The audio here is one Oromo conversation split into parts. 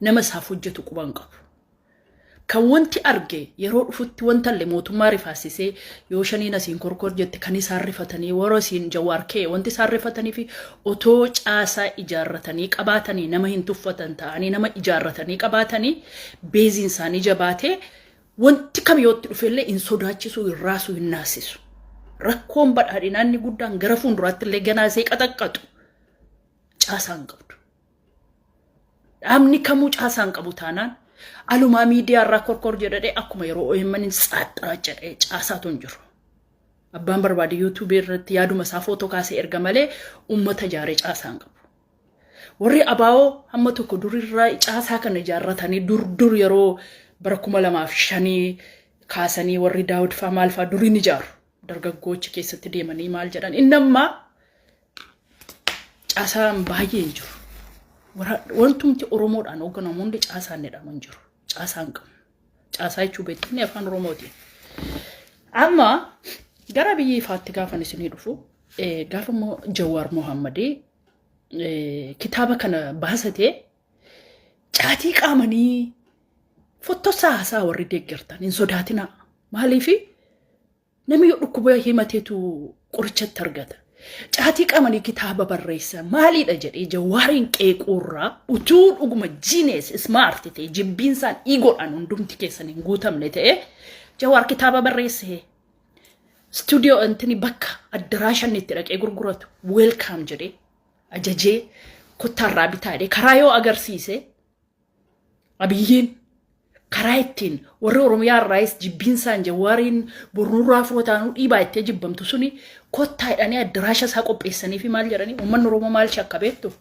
Nama isaaf hojjetu quba hin qabu. Kan wanti arge yeroo dhufutti wanta illee mootummaa rifaasisee yoo shaniin asiin korkor jette kan isaan rifatanii warra asiin Jawaar ka'e wanti isaan rifatanii fi otoo caasaa ijaarratanii qabaatanii nama hin tuffatan ta'anii nama ijaarratanii qabaatanii beeziin isaanii jabaatee wanti kam yootti dhufellee hin sodaachisu, hin raasu, hin naasisu. Rakkoon badhaadhinaa inni guddaan gara fuulduraatti illee ganaa isee qaxaqqaxu caasaa hin qabdu. Dhaabni kamuu caasaa hin qabu taanaan alumaa miidiyaa irraa korkor jedhadhee akkuma yeroo OMN saaxiraa jedhee caasaatu hin jiru. Abbaan barbaade yuutuubii irratti yaaduma isaa footoo kaasee erga malee uummata ijaaree caasaa hin qabu. Warri abaa'oo hamma tokko durirraa caasaa kana ijaarratanii dur dur yeroo bara 2005 kaasanii warri Daawud fa'aa maal fa'aa duriin ijaaru. Dargaggoochi keessatti deemanii maal jedhan inni ammaa caasaan baay'ee hin jiru. Wantumti Oromoodhaan hoogganamu hundi caasaan jedhamu hin jiru. Caasaa hin qabnu. Caasaa jechuu beektonni afaan Oromootiin. Amma gara biyya ifaatti gaafan isinii dhufu, gaafa immoo Jawaar Mohammadii kitaaba kana baasatee caatii qaamanii fottossaa haasaa warri deeggartan hin sodaatinaa. Maaliifi namni yoo dhukkuba himateetu qorichatti argata. Caatii qaamanii kitaaba barreessa maaliidha jedhee Jawaariin qeequurraa utuu dhuguma jiinees ismaart ta'e jibbiinsaan iigoodhaan hundumti keessan hin guutamne ta'e Jawaar kitaaba barreesse istuudiyoo intini bakka addaraashan itti dhaqee gurguratu weelkaam jedhee ajajee kottaarraa bitaa jedhee karaa yoo agarsiise Abiyyiin karaa ittiin warri Oromiyaa irraayis jibbiinsaan Jawaariin bornurraa footaanuu dhiibaa ittee jibbamtu suni kottaa jedhanii addaraasha isaa qopheessanii fi maal jedhanii uummanni Oromoo maal shakka beektu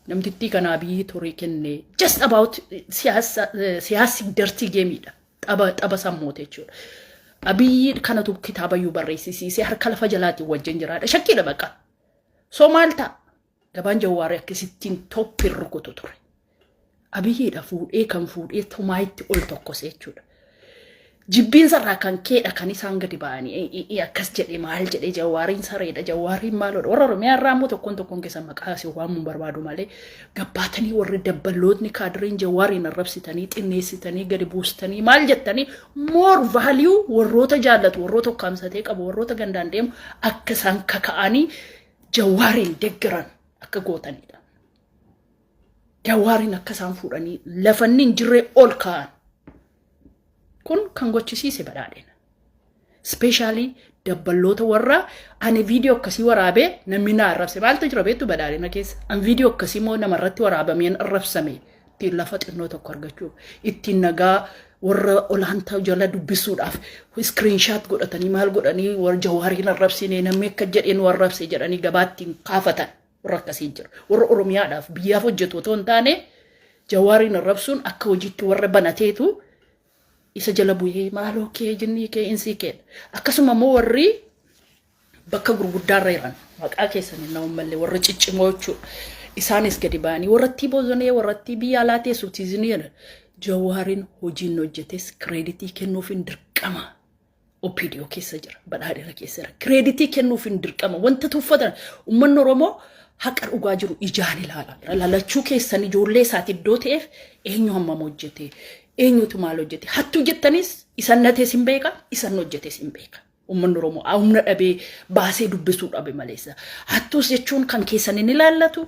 namtittii kana Abiyyi torii kenne just about siyaasa siyaasi dartii geemiidha tapha tapha sammuuti jechuudha. Abiyyi kanatu kitaabayyuu barreessisiisee harka lafa jalaatiin wajjin jiraadha shakkiidha baqa. So maal ta'a? Gabaan Jawaarii akkasittiin tooppiin rukutu ture. Abiyyiidha fuudhee kan fuudhee tomaayitti ol tokkose jechuudha. Jibbiinsa irraa kan keedha kan isaan gadi ba'anii akkas jedhee maal jedhee Jawaariin sareedha Jawaariin maaloodha. Warra Oromiyaa irraa immoo tokkoon tokkoon keessa maqaa asii waamuu barbaadu malee gabbaatanii warri dabballootni kaadireen Jawaariin arrabsitanii xinneessitanii gadi buustanii maal jettanii more value warroota jaallatu warroota ukkaamsatee qabu warroota gandaan deemu akka isaan kaka'anii Jawaariin deggeran akka gootanidha. Jawaariin akka isaan fuudhanii lafanni hin jirree ol kaa'an. Kun kan gochisiise badhaadhina. Ispeeshaalii dabballoota warra ani viidiyoo akkasii waraabee namni na arrabse maaltu jira beektu badhaadhina keessa. An viidiyoo akkasii immoo namarratti waraabameen arrabsame ittiin lafa xinnoo tokko argachuuf ittiin nagaa warra olaantaa jala dubbisuudhaaf iskiriinshaat godhatanii maal godhanii warra Jawaariin arrabsine namni akka jedhee nu arrabse jedhanii gabaattiin kaafatan warra akkasii jira. Warra Oromiyaadhaaf biyyaaf hojjetu otoo hin taane Jawaariin arrabsuun akka hojiitti warra banateetu isa jala bu'ee maaloo kee jinnii kee insii kee. Akkasuma immoo warri bakka gurguddaarra jiran maqaa keessan hin na'uun malee warra ciccimoo jechuudha. Isaanis gadi ba'anii warrattii bozonee warrattii biyya alaa teessu tiizinii jedhan. Jawaariin hojiin hojjetes kireeditii kennuuf hin dirqama. OPDO keessa jira, badhaadhina keessa jira. Kireeditii kennuuf hin dirqama. Wanta tuffatan uummanni Oromoo haqa dhugaa jiru ijaan ilaala. Lalachuu keessan ijoollee isaati iddoo ta'eef eenyu hammam hojjete, eenyutu maal hojjete. Hattuu jettanis isan natees hin beeka, isan hojjetes hin beeka. Uummanni Oromoo humna dhabee baasee dubbisuu dhabe maleessa. Hattuus jechuun kan keessan hin ilaallatu,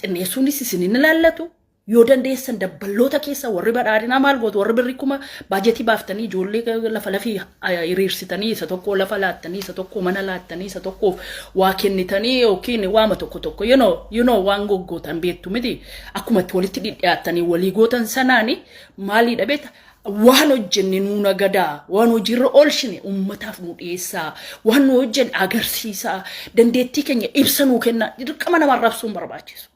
xinneessuunis isin hin ilaallatu. Yoo dandeessan dabballoota keessa warri badhaadhinaa maal gootu warri birrii kuma baajetii baaftanii ijoollee lafa lafii hiriirsitanii isa tokko lafa laattanii isa tokko mana laattanii isa tokkoof waa kennitanii yookiin waama tokko tokko you know waan goggootan beektu miti akkuma itti walitti dhidhiyaattanii walii gootan sanaani maaliidha beekta waan hojjenne nuu nagadaa waan hojiirra oolchine ummataaf nu dhiyeessaa waan nu hojjenne agarsiisaa dandeettii keenya ibsa nuu kennaa dirqama nama arrabsuun barbaachisu.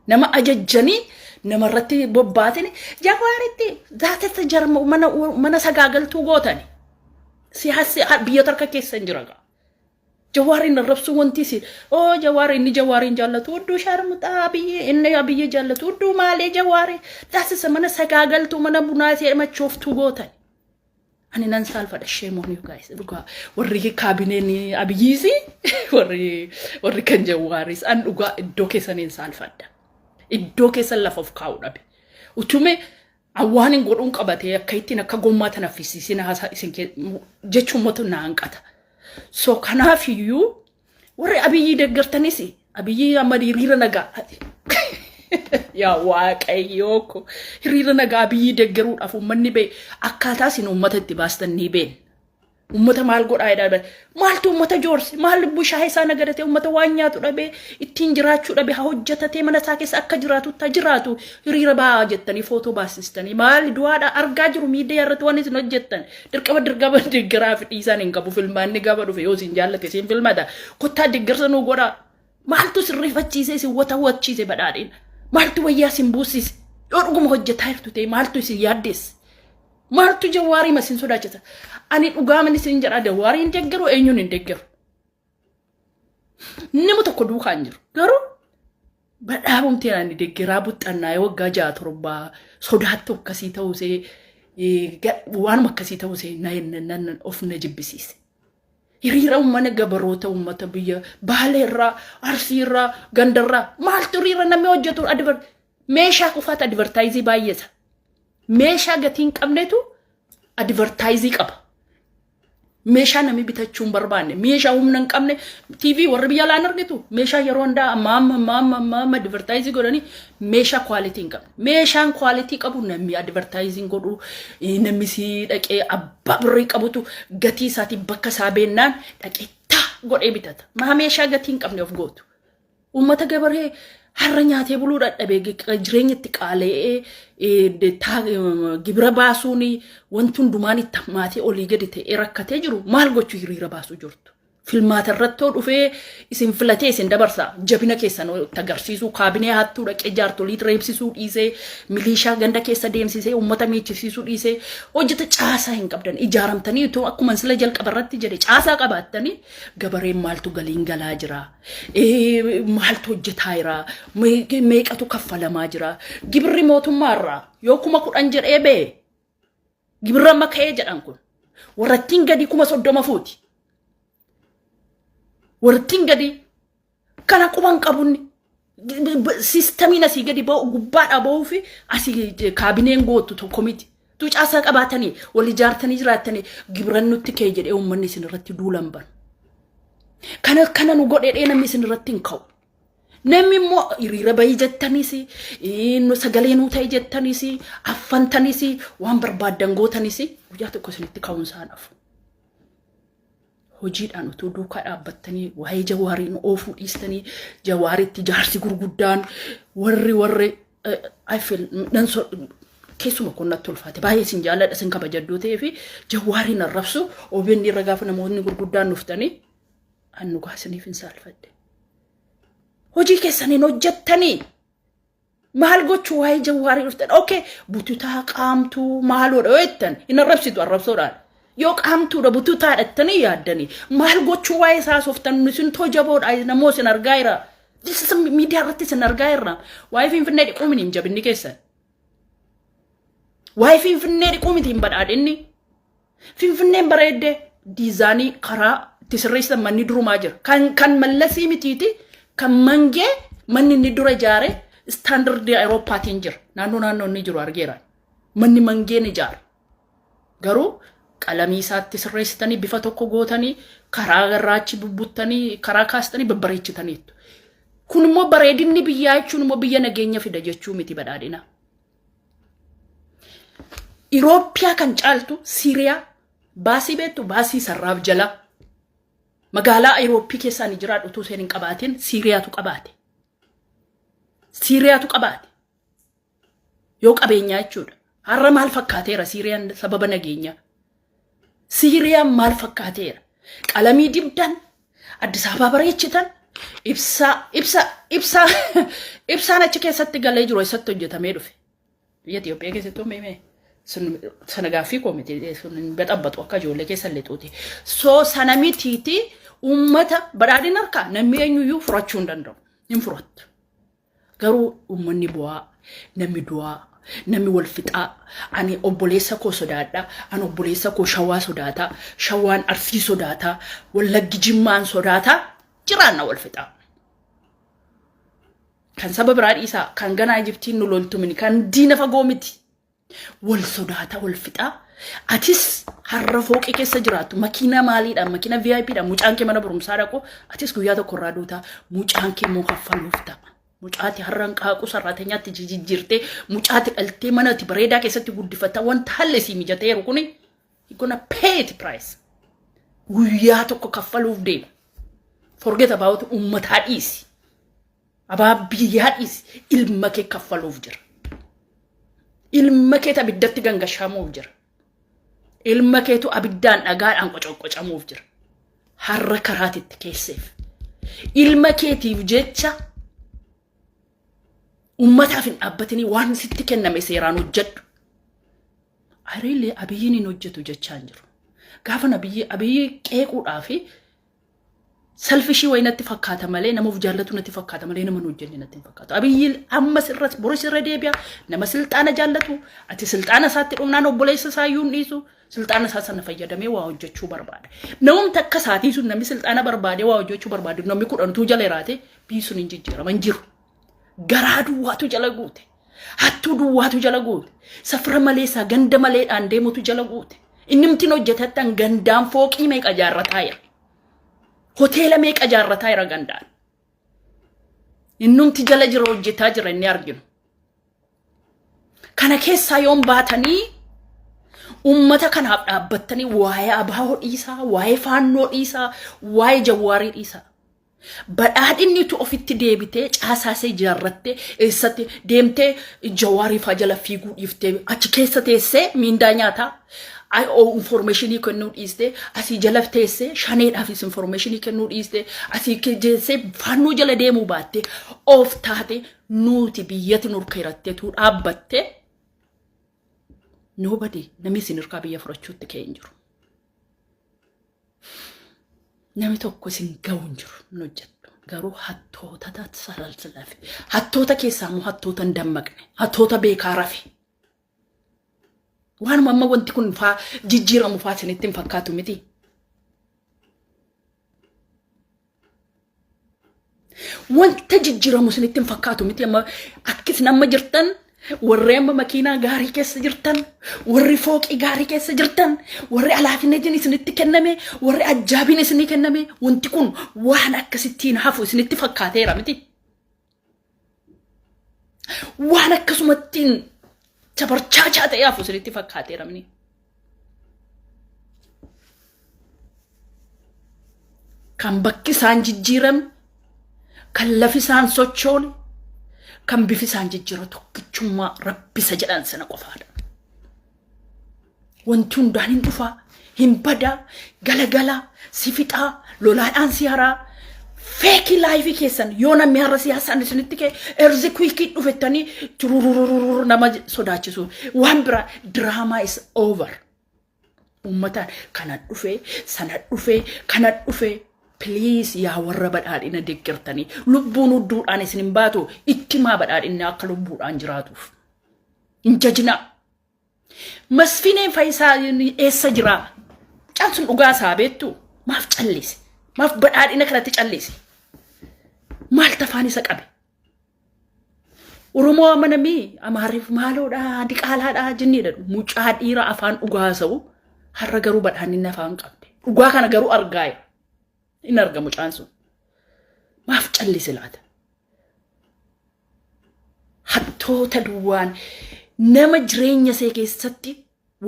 Nama ajajjanii namarratti bobbaatini Jawaaritti zaatessa jarma mana mana sagaagaltuu gootani. Siyaasni biyyoota harka keessa hin jira gaa. Jawaariin arrabsuu wanti isin oo Jawaari inni Jawaariin jaallatu hudduu sharmuxaa biyyi inni Abiyyi jaallatu hudduu maalee Jawaari taasisa mana sagaagaltuu mana bunaa ishee machooftuu gootan. Ani nan saalfadha, shame on you guys, dhugaa warri kaabineen Abiyyiisi warri kan Jawaaris an dhugaa iddoo keessaniin saalfadha. Iddoo keessan lafa of kaa'uu dhabe. Utume waan hin godhuun qabatee akka ittiin akka gommaa tana fisiisin haasaa isin jechuun mootu na hanqata. So kanaafiyyuu warri Abiyyii deeggartanis, Abiyyii amma hiriira nagaa, yaa Waaqayyoo ko, hiriira nagaa Abiyyii deeggaruudhaaf uummanni ba'e, akkaataa isin uummata itti baastan ni beekna. Uummata maal godhaa jedhaa, maaltu uummata joorse? Maal bushaayee isaa nagadatee uummata waan nyaatu dhabee, ittiin jiraachuu dhabee, haa hojjetatee mana isaa keessa akka jiraatutti haa jiraatu, hiriira ba'aa jettanii footoo baasistanii maal du'aadha argaa jiru miidiyaa irratti waan isin hojjettan. Dirqama dirqama deeggaraa fi dhiisaan hin qabu. Filmaanni gaafa dhufe yoo isin jaallate isin filmata. Kottaa deeggarsa nuu godhaa. Maaltu sirriifachiise, isin wata wachiise badhaadhina? Maaltu wayyaa isin buusise? Yoo dhuguma hojjetaa jirtu ta'e maaltu isin yaaddeesse? Maaltu Jawaarii ma isin sodaachisa? Ani dhugaaman isin jedha, Jawaarii hin deeggaru, eenyuun hin deeggaru. Nama tokko duukaa hin jiru. Garuu badhaabumtee ani deeggaraa buxxannaa'ee waggaa 6 7 sodaattu akkasii ta'uusee, waanuma akkasii ta'uusee of na jibbisiise. Hiriira uummata gabaroota, uummata biyya Baaleerraa, Arsiirraa, Gandarraa maaltu hiriira? Namni hojjetu meeshaa qofaatu advertise baay'eessa. Meeshaa gatii hin qabnetu advertise qaba. Meeshaa namni bitachuu hin barbaanne, meeshaa humna hin qabne, TV warri biyya alaan argitu, meeshaa yeroo hundaa amma amma amma amma amma amma advertise godhanii meeshaa quality hin qabne. Meeshaan quality qabu namni advertising godhu, namni si dhaqee abbaa birrii qabutu gatii isaatiin bakka isaa beennaan dhaqee taa godhee bitata. Maa meeshaa gatii hin qabne of gootu? Uummata gabaree har'a nyaatee buluu dadhabee, jireenya itti qaala'ee, gibira baasuun wanti hundumaan itti hammaatee olii gadi ta'ee rakkatee jiru maal gochuu hiriira baasuu jirtu? Filmaata irratti yoo dhufee isin filatee isin dabarsa, jabina keessan itti agarsiisuu, kaabinee hattuu dhaqee jaartolii reebsisuu dhiisee, miliishaa ganda keessa deemsisee uummata miichisiisuu dhiisee, hojjeta caasaa hin qabdan. Ijaaramtanii itoo akkuma sila jalqaba irratti jedhe caasaa qabaattanii, gabareen maaltu galiin galaa jira, maaltu hojjetaa jira, meeqatu kaffalamaa jira, gibirri mootummaarraa yoo 10,000 jedhee bee, gibirra amma ka'ee jedhan kun warrattiin gadi 30,000 fuuti. Warrattiin gadi kana quban qabunni systemiin asii gadi ba'u gubbaadhaa ba'uu fi asii kaabineen gootu tokko miti. Tu caasaa qabaatanii wal ijaartanii jiraattanii, gibiran nutti ka'e jedhee uummanni isin irratti duulan banu. Kana kana nu godhee namni isin irratti hin ka'u. Namni immoo hiriira bahii jettanis, sagalee nuu ta'e jettanis, affantanis, waan barbaaddan gootanis, guyyaa tokko isinitti ka'uun isaan hafu. Hojiidhaan utuu duukaa dhaabbattanii, waa'ee Jawaariin oofuu dhiistanii, Jawaaritti jaarsi gurguddaan warri I feel nan keessuma kun natti ulfaate. Baay'ee isin jaalladha, isin kabajaddoo ta'ee fi Jawaariin arrabsu OBN irra gaafa namoonni gurguddaan dhuftanii an dhugaa isiniif hin saalfadhe. Hojii keessaniin hojjettanii maal gochuu waa'ee Jawaarii dhuftan? Okay, bututaa qaamtuu maaloodha yoo jettan hin arrabsitu arrabsoodhaan. Yoo qaamtuudha bututaa dhattanii yaaddanii maal gochuu waa'ee isaa softan? Isin too jaboodha, namoo isin argaa jira. Miidiyaa irratti isin argaa jirra. Waa'ee Finfinnee dhiquu miti hin jabinni keessan. Waa'ee Finfinnee dhiquu miti hin badhaadhinni. Finfinneen bareeddee design karaa itti sirreessan manni durumaa jira. Kan Mallasii mitiiti, kan Mangee manni inni dura ijaare standard Awurooppaatiin jira. Naannoo naannoo inni jiru argeera. Manni Mangeen ijaare. Garuu qalamii isaatti sirreessitanii, bifa tokko gootanii, karaa garraachi bubbuttanii, karaa kaastanii babbareechitaniitu. Kun immoo bareedinni biyyaa jechuun immoo biyya nageenya fida jechuu miti, badhaadhina. Iroopiyaa kan caaltu Siiriyaa baasii beektu, baasii sarraaf jala magaalaa Irooppii keessaa ni jiraadhu utuu isheen hin qabaatin Siiriyaatu qabaate. Siiriyaatu qabaate. Yoo qabeenyaa jechuudha. Har'a maal fakkaateera Siiriyaan sababa nageenyaa? Siiriyaan maal fakkaateera? Qalamii dibdan, Addis Ababaa bareechitan, ibsaa ibsa ibsaa ibsaan achi keessatti galee jiru eessatti hojjetamee dhufe? Biyya Itoophiyaa keessatti meemee sana gaaffii koo miti, sun hin baxabbatu akka ijoollee keessa lixuuti. So sana mitiiti, uummata badhaadhina harkaa namni eenyuyyuu furachuu hin danda'u. Hin furattu. Garuu uummanni bu'aa, namni du'aa, namni wal fixaa, ani obboleessa koo sodaadha, ani obboleessa koo Shawaa sodaata, Shawaan Arsii sodaata, Wallaggi Jimmaan sodaata, jiraanna wal fixaa. Kan saba biraa dhiisaa, kan ganaa Ijiptiin nu loltu mini, kan diina fagoo miti. Wal sodaata, wal fixaa. Atis har'a fooqii keessa jiraattu makiinaa maaliidhaan, makiina VIPdhaan mucaan kee mana barumsaa dhaqu, atis guyyaa tokko irraa duutaa, mucaan kee immoo kaffaluuf ta'a. Mucaati har'a hanqaaquu sarraatenyaatti jijjiirtee, mucaati dhaltee mana ati bareedaa keessatti guddifatta, wanta haalli sii mijateeru kuni you gonna pay the price. Guyyaa tokko kaffaluuf deema. Forget about uummataa dhiisi. Abaa biyyaa dhiisi. Ilma kee kaffaluuf jira. Ilma keetu abiddatti gangashamuuf jira. Ilma keetu abiddaan dhagaadhaan qocoqocamuuf jira. Har'a karaatitti keesseef. Ilma keetiif jecha ummataaf hin dhaabbatinii, waan sitti kenname seeraan hojjedhu. Ariillee Abiyyiin hin hojjetu jechaa hin jiru. Gaafa Abiyyi qeequudhaa fi selfishii wayii natti fakkaata malee, nama of jaallatu natti fakkaata malee, nama hin hojjenne natti hin fakkaatu. Abiyyi ammas irra boris irra deebi'a, nama silxaana jaallatu. Ati silxaana isaatti dhumnaan obboleessa isaa iyyuu hin dhiisu, silxaana isaa sana fayyadamee waa hojjechuu barbaada. Namumti akka isaatii sun, namni silxaana barbaadee waa hojjechuu barbaadu, namni 10tu jala jiraate biyyi sun hin jijjiiraman jiru. Garaa duwwaatu jala guute. Hattuu duwwaatu jala guute. Safara maleessaa ganda maleedhaan deemutu jala guute. Inni mtiin hojjetattan gandaan fooqii meeqa ijaarrataa jira. Hoteela meeqa ijaarrataa jira gandaan. Innumti jala jira, hojjetaa jira inni arginu. Kana keessaa yoon baatanii ummata kanaaf dhaabbattanii, waa'ee abaa'oo dhiisaa, waa'ee faannoo dhiisaa, waa'ee jawwaarii dhiisaa. Badhaadhinni utuu ofitti deebitee caasaasee ijaarrattee, eessatti deemtee jawaarii faa jala fiiguu dhiiftee, achi keessa teessee miindaa nyaataa informationii kennuu dhiistee, asii jala teessee shaneedhaafis informationii kennuu dhiistee, asii teessee faannoo jala deemuu baattee, of taate nuti biyyatti nurkeeratteetu dhaabbatte, nobody, namni isin hirkaa biyya fudhachuutti ka'ee hin jiru. Namni tokko isin ga'u hin jiru, hin hojjettu. Garuu hattoota salalsalafe. Hattoota keessaa immoo hattoota hin dammaqne. Hattoota beekaa rafe. Waanuma amma wanti kun faa jijjiiramu faa isinitti hin fakkaatu miti. Wanta jijjiiramu isinitti hin fakkaatu miti? Amma akka isin amma jirtan, warri amma makiinaa gaarii keessa jirtan, warri fooqii gaarii keessa jirtan, warri alaafinneetiin isinitti kenname, warri ajjaabiin isinii kenname, wanti kun waan akkasittiin hafu isinitti fakkaateera miti. Waan akkasumattiin chabarchaachaa ta'ee hafu isinitti fakkaateera miti. Kan bakki isaan jijjiirame, kan lafi isaan sochoone, kan bifi isaan jijjiirame tokkichummaa rabbisa jedhan sana qofaadha. Wanti hundaan hin dhufaa, hin badaa, galagalaa, si fixaa, lolaadhaan si haraa. Fake life keessan yoo namni har'a siyaasaan isinitti ka'e earthquake dhufettanii turururururu nama sodaachisu. Waan biraa, drama is over. Uummataan kana dhufe, sana dhufe, kana dhufe. Please, yaa warra badhaadhina deeggartanii, lubbuun hudduudhaan isin hin baatu, ittimaa badhaadhinni akka lubbuudhaan jiraatuuf. Hin jajinaa. Masfineen Faayisaa eessa jiraa? Mucaan sun dhugaa isaa beektu, maaf callise? Maaf badhaadhina kanatti callise? Maal tafaan isa qabe? Oromoo amanamii Amaariif maaloodhaa diqaalaadhaa jenneedha. Mucaa dhiira afaan dhugaa haasa'u, har'a garuu badhaadhinni afaan qabde. Dhugaa kana garuu argaa jira. Hin arga mucaan sun. Maaf callise laata? Hattoota duwwaan nama jireenya isee keessatti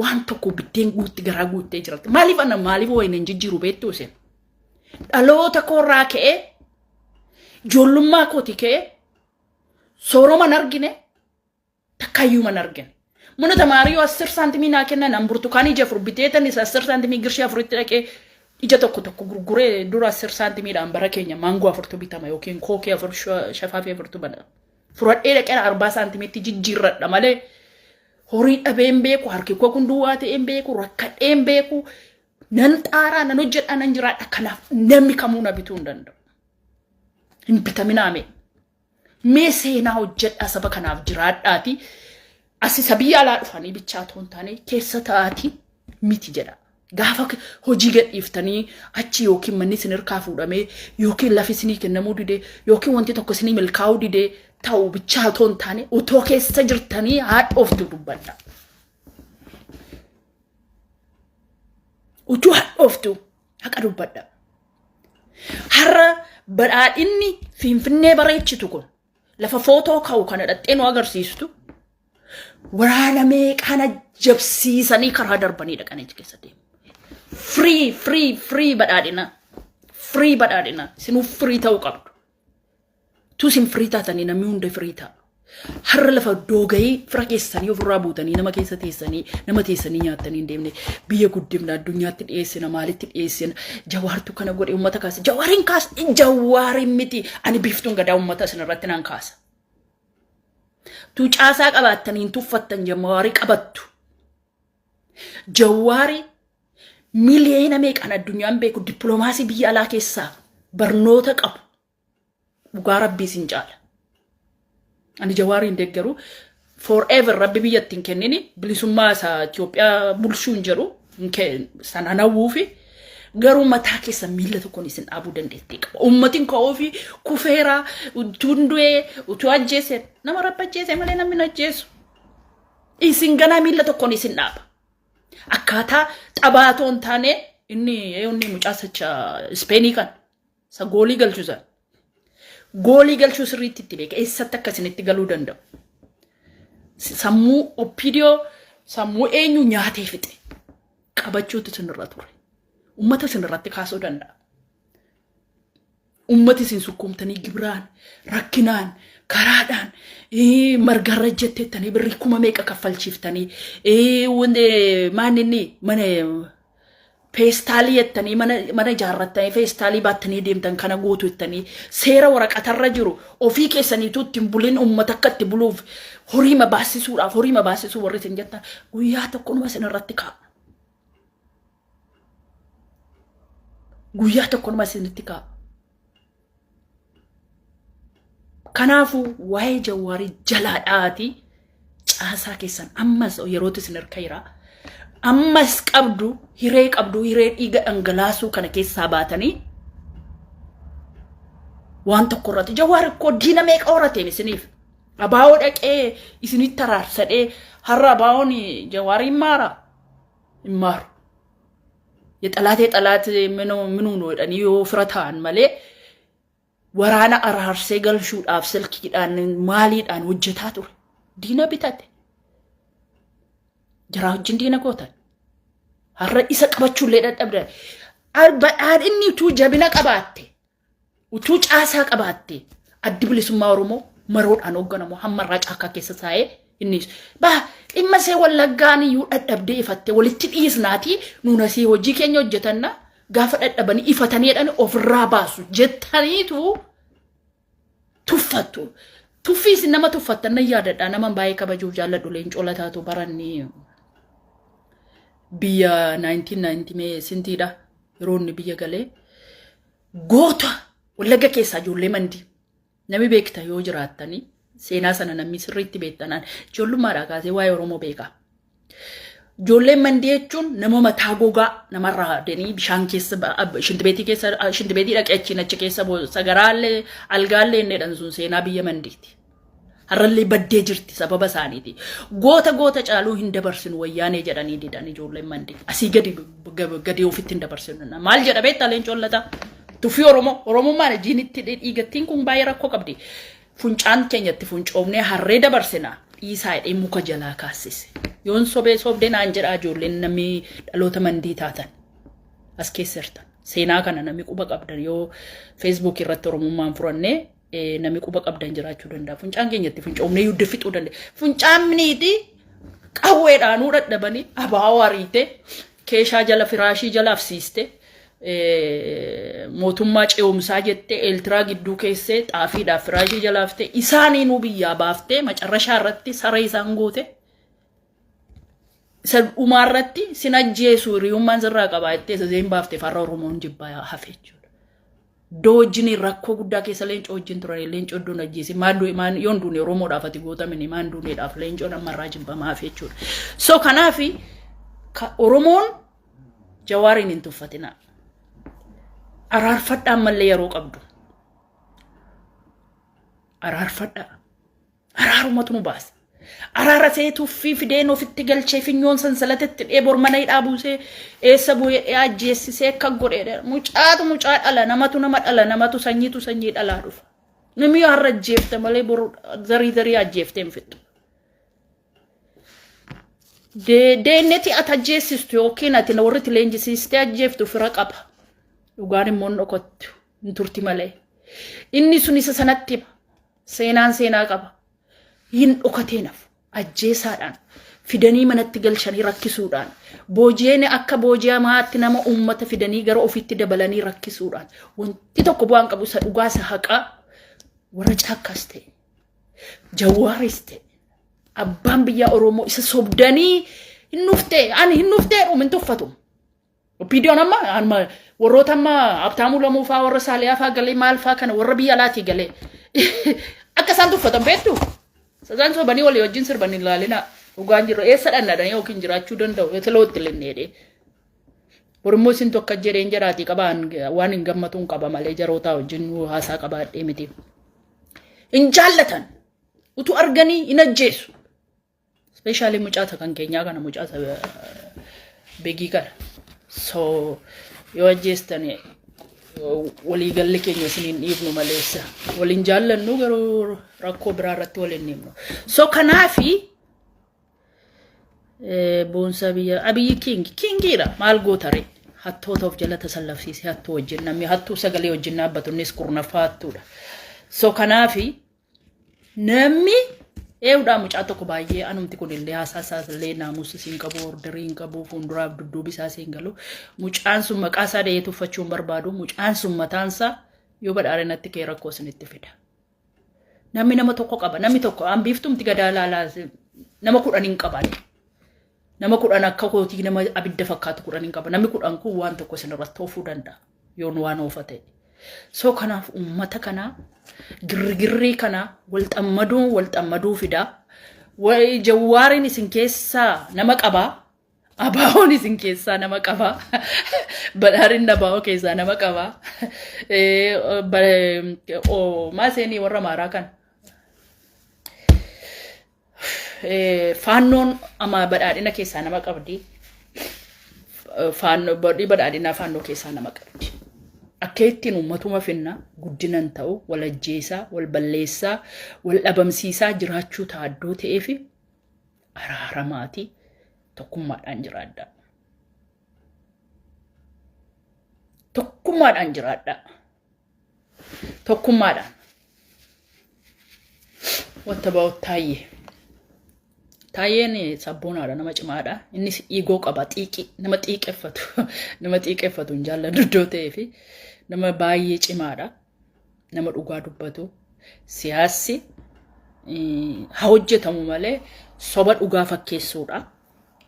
waan tokko biddeen guutti garaa guuttee jirti. Maaliif ana maaliif wayina hin jijjiiru beektuu isin? Dhaloota koorraa ka'ee, ijoollummaa kooti ka'ee, sooroma hin argine, takkaayyuu hin argine. Mana tamaarii 10 saantimii naa kennan, an burtukaanii ija 4 biteetan isa 10 saantimii girshii 4tti dhaqee ija tokko tokko gurguree, dura 10 saantimiidhaan bara keenya maangoo afurtu bitama yookiin kookii 4, shafaafii afurtu bana. Fudhadhee dhaqee 40 saantimiitti jijjiirradha malee horii dhabee hin beeku, harki koo kun duwwaa ta'ee hin beeku, rakkadhee hin beeku. Nan xaaraa, nan hojjedha, nan jiraadha. Kanaaf namni kamuu na bituu hin danda'u. Hin bitaminaa mee. Mee seenaa hojjedhaa, saba kanaaf jiraadhaati. Asi isa biyya alaa dhufanii bichaa otoo hin taane keessa ta'aatii miti jedha. Gaafa hojii gadhiiftanii achi yookiin manni isin hirkaa fuudhamee, yookiin lafi isinii kennamuu didee, yookiin wanti tokko isinii milkaa'uu didee, ta'u bichaa otoo hin taane otoo keessa jirtanii haadhooftu dubbadha. Utuu hadhooftu haqa dubbadha. Har'a badhaadhinni Finfinnee bareechitu kun lafa footoo ka'u kana dhaxxee nu agarsiistu waraana meeqaan jabsiisanii karaa darbanii dhaqanii achi keessa deemu. Free, free, free badhaadhina. Free badhaadhina. Isinuu free ta'uu qabdu. Utuu isin firii taatanii namni hunda firii ta'a. Har'a lafa doogayii fira keessanii ofirraa buutanii nama keessa teessanii nama teessanii nyaattanii hin deemne biyya guddifna addunyaatti dhiyeessina maalitti dhiyeessina jawaartu kana godhe uummata kaasa jawaariin kaasa jawaariin miti ani biiftuun gadaa uummata isin irratti nan kaasa. Tu caasaa qabaattanii hin tuffattan jawaarii qabattu. Jawaari miliyoona meeqaan addunyaan beeku dippiloomaasii biyya alaa keessaa barnoota qabu. Dhugaa rabbii isin caala. Ani Jawaariin hin deeggaru. Forever rabbi biyya ittiin kennini bilisummaa isaa Itoophiyaa bulchuu hin jedhu sana hawwuufi garuu mataa keessa miila tokkoon isin dhaabuu dandeettii qaba. Uummatiin ka'uufi kufeera utuu hin du'ee utuu ajjeese nama rabbi ajjeese malee namni hin ajjeesu. Isin ganaa miila tokkoon isin dhaaba. Akkaataa xabaatoo hin taane inni inni mucaa sacha Ispeenii kan Isa goolii galchu sana. Goolii galchuu sirriitti itti beeka. Eessatti akka isinitti galuu danda'u. Sammuu OPDO sammuu eenyu nyaatee fixe. Qabachuutu isinirra ture. Uummata isinirratti kaasuu danda'a. Uummati isin sukkuumtanii gibiraan, rakkinaan, karaadhaan, margarra jetteettanii birrii kuma meeqa kaffalchiiftanii, maan inni mana feestaalii jettanii mana mana ijaarrattanii feestaalii baattanii deemtan kana guutu jettanii seera waraqatarra jiru ofii keessaniituu ittiin bulin uummata akka itti buluuf horiima baasisuudhaaf horiima baasisuu warri isin jettan guyyaa tokko numa isin irratti ka'a. Guyyaa tokko numa isinitti ka'a. Kanaafuu waa'ee jawaarii jalaa dha'aatii caasaa keessan ammas yerootti isin harka jira. Ammas qabdu hiree qabdu hiree dhiiga dhangalaasuu kana keessaa baatanii waan tokko irratti jawaar koo diina meeqa horateen isiniif abaa'oo dhaqee isinitti araarsadhee har'a abaa'oon jawaarii hin maara hin maaru. Yexalaatee xalaatee minuu minuu nu jedhanii yoo fira ta'an malee waraana araarsee galchuudhaaf silkiidhaan maaliidhaan hojjetaa ture. Diina bitate. Jaraa wajjin diina gootan. Har'a isa qabachuullee dadhabdan. Badhaadhinni utuu jabina qabaatte Utuu caasaa qabaattee addi bilisummaa Oromoo maroodhaan hoogganamu hamma irraa caakkaa keessa taa'ee inni baa dhimma see wallaggaan iyyuu dhadhabdee ifattee walitti dhiisnaatii nuun asii hojii keenya hojjetanna gaafa dhadhabanii ifatanii jedhani ofirraa baasu jettaniitu tuffattu. Tuffii isin nama tuffattan nan yaadadha nama baay'ee kabajuuf jaalladhu leencoo lataatu baranni biyya 1990 mee sintiidha yeroo inni biyya galee goota wallagga keessaa ijoollee mandii namni beekta yoo jiraattanii seenaa sana namni sirriitti beektanaan ijoollummaadhaa kaasee waa'ee Oromoo beeka. Ijoolleen mandii jechuun nama mataa gogaa namarraa haadanii bishaan keessa shintibeetii keessa shintibeetii dhaqee achiin achi keessa sagaraallee algaallee inni jedhan sun seenaa biyya mandiiti. Har'allee baddee jirti sababa isaaniiti. Goota goota caaluu hin dabarsinu wayyaanee jedhanii didan ijoolleen mandii. Asii gadi gadi ofitti hin dabarsinu. Maal jedha beektaa leencoon lataa? Tuffii Oromoo. Oromummaan jiinitti dhiigattiin kun baay'ee rakkoo qabdi. Funcaan keenyatti funcoofnee harree dabarsina. Dhiisaa jedhee muka jalaa kaassise. Yoon sobee sobdee naan jedhaa ijoolleen namni dhaloota mandii taatan. As keessa jirtan. Seenaa kana namni quba qabdan yoo feesbuukii irratti Oromummaan furannee namni quba qabdan jiraachuu danda'a. Funcaan keenya itti fincoomnee yudda fixuu danda'a. Funcaan miniiti qawweedhaanuu dadhabanii abaa'oo ariite keeshaa jala firaashii jala afsiiste mootummaa ce'umsaa jettee eeltiraa gidduu keessee xaafiidhaaf firaashii jala haftee isaaniinuu biyyaa baaftee macarrashaa irratti saree isaan goote. Isa dhumaa irratti sin ajjeesu hiriyummaan sirraa qabaa jettee isa seen baafte farra Oromoon jibbaa hafe jechuudha. Iddoo wajjin rakkoo guddaa keessa leencoo wajjin turan leencoo iddoon ajjeese maal du'e maal yoon duune Oromoodhaaf ati gootamini maan duuneedhaaf leencoon ammarraa jibbamaa hafe jechuudha. So kanaaf Oromoon Jawaariin hin tuffatinaa. Araarfadhaan mallee yeroo qabdu. Araarfadhaa. Araarumatu nu baasa. Araara see tuffii fideen ofitti galchee finyoon sansalatatti dhee bor mana hidhaa buusee eessa bu'ee dhee ajjeessisee akka godhee mucaatu mucaa dhala, namatu nama dhala, namatu sanyiitu sanyii dhalaa dhufa. Namni har'a ajjeefte malee boru zarii zarii ajjeeftee hin fixxu. Deenneti ati ajjeessistu yookiin ati warri itti leenjisiistee ajjeeftu fira qaba. Dhugaan immoo hin dhokattu, hin turti malee. Inni sun isa sanatti hima. Seenaan seenaa qaba. Hin dhokatee nafu. Ajjeesaadhaan fidanii manatti galchanii rakkisuudhaan, booji'een akka booji'amaatti nama uummata fidanii gara ofiitti dabalanii rakkisuudhaan wanti tokko bu'aan qabu. Isa dhugaa, isa haqaa, warra caakkaas ta'e, Jawaaris ta'e, abbaan biyyaa Oromoo isa sobdanii hin dhuftee ani hin dhuftee dhuum hin tuffatu. OPDOn amma warroota amma Habtaamuu Lamuu faa, warra Saaliyaa faa galee maal faa kana, warra biyya alaatii galee akka isaan tuffatan beektu. Isaan sobanii walii wajjin sirban hin ilaalina. Dhugaan jiru eessa dhannadhanii yookiin jiraachuu danda'u yoo tiloo itti linneedhe. Borummoo isin tokko jedheen jedhaatii qabaan waan hin gammatuun qaba malee jarootaa wajjin haasaa qabaadhee miti. Hin jaallatan. Utuu arganii hin ajjeesu. Especially mucaasa kan keenyaa kana, mucaasa begii kana. So yoo ajjeestan waliigalli keenya isiniin dhiifnu maleessa. Waliin jaallannu garuu rakkoo biraa irratti waliin dhiifnu. So kanaafi boonsaa biyya Abiyyi king kingiidha, maal gootare, hattoota of jala tasallafsiisee hattuu wajjin, namni hattuu sagalee wajjin dhaabbatu innis kurnaffaa hattuudha. So kanaafi namni eewudhaa mucaa tokko baay'ee anumti kun illee haasaa isaas illee naamusa siin qabu, orderii hin qabu, fuulduraaf dudduubi isaa siin galu. Mucaan sun maqaa isaa dhahee tuffachuu hin barbaadu. Mucaan sun mataansaa yoo badhaadhe natti kee rakkoo isinitti fida. Namni nama tokko qaba. Namni tokko hambiiftumti gadaa laalaa nama 10 hin qaban. Nama 10 akka kootii, nama abidda fakkaatu 10 hin qaba. Namni 10 kun waan tokko isin irratti oofuu danda'a. Yoon waan oofa ta'e. So kanaaf uummata kanaa girgirrii kana wal xammaduun wal xammaduu fidaa. Jawwaariin isin keessaa nama qabaa. Abaawoon isin keessaa nama qabaa. Badhaadhinni abaawoo keessaa nama qabaa. Maaseenii warra Amaaraa kan. Faannoon ama badhaadhina keessaa nama qabdi. Faannoo badhaadhinaa faannoo keessaa nama qabdi. Akka ittiin uummatuma finna guddinan ta'u wal ajjeesaa, wal balleessaa, wal dhabamsiisaa jiraachuu taaddoo ta'eef araaramaatii tokkummaadhaan jiraadhaa. Tokkummaadhaan jiraadhaa. Tokkummaadhaan. What about Taayyee? Taayyeen sabboonaadha, nama cimaadha. Innis ego qaba, xiiqii, nama xiiqeffatu, nama xiiqeffatu hin jaalladhu iddoo ta'ee fi nama baay'ee cimaadha. Nama dhugaa dubbatu. Siyaasni haa hojjetamu malee soba dhugaa fakkeessuudha.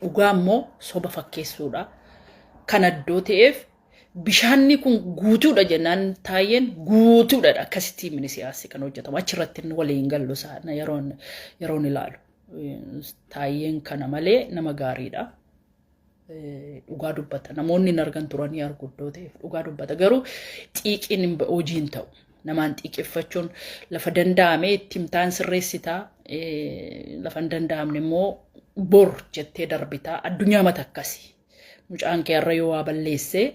Dhugaa immoo soba fakkeessuudha. Kan addoo ta'eef bishaanni kun guutuudha jennaan Taayyeen guutuudha akkasitti mini siyaasni kan hojjetamu achirratti inni waliin gallu sana yeroon ilaalu. Taayyeen kana malee nama gaariidha. Dhugaa dubbata. Namoonni hin argan turanii argu iddoo ta'eef dhugaa dubbata. Garuu xiiqiin hojii hin ta'u. Namaan xiiqeffachuun lafa danda'ame itti himtaan sirreessitaa, lafa hin danda'amne immoo bor jettee darbitaa. Addunyaa mata akkasii. Mucaan kee har'a yoo waa balleessee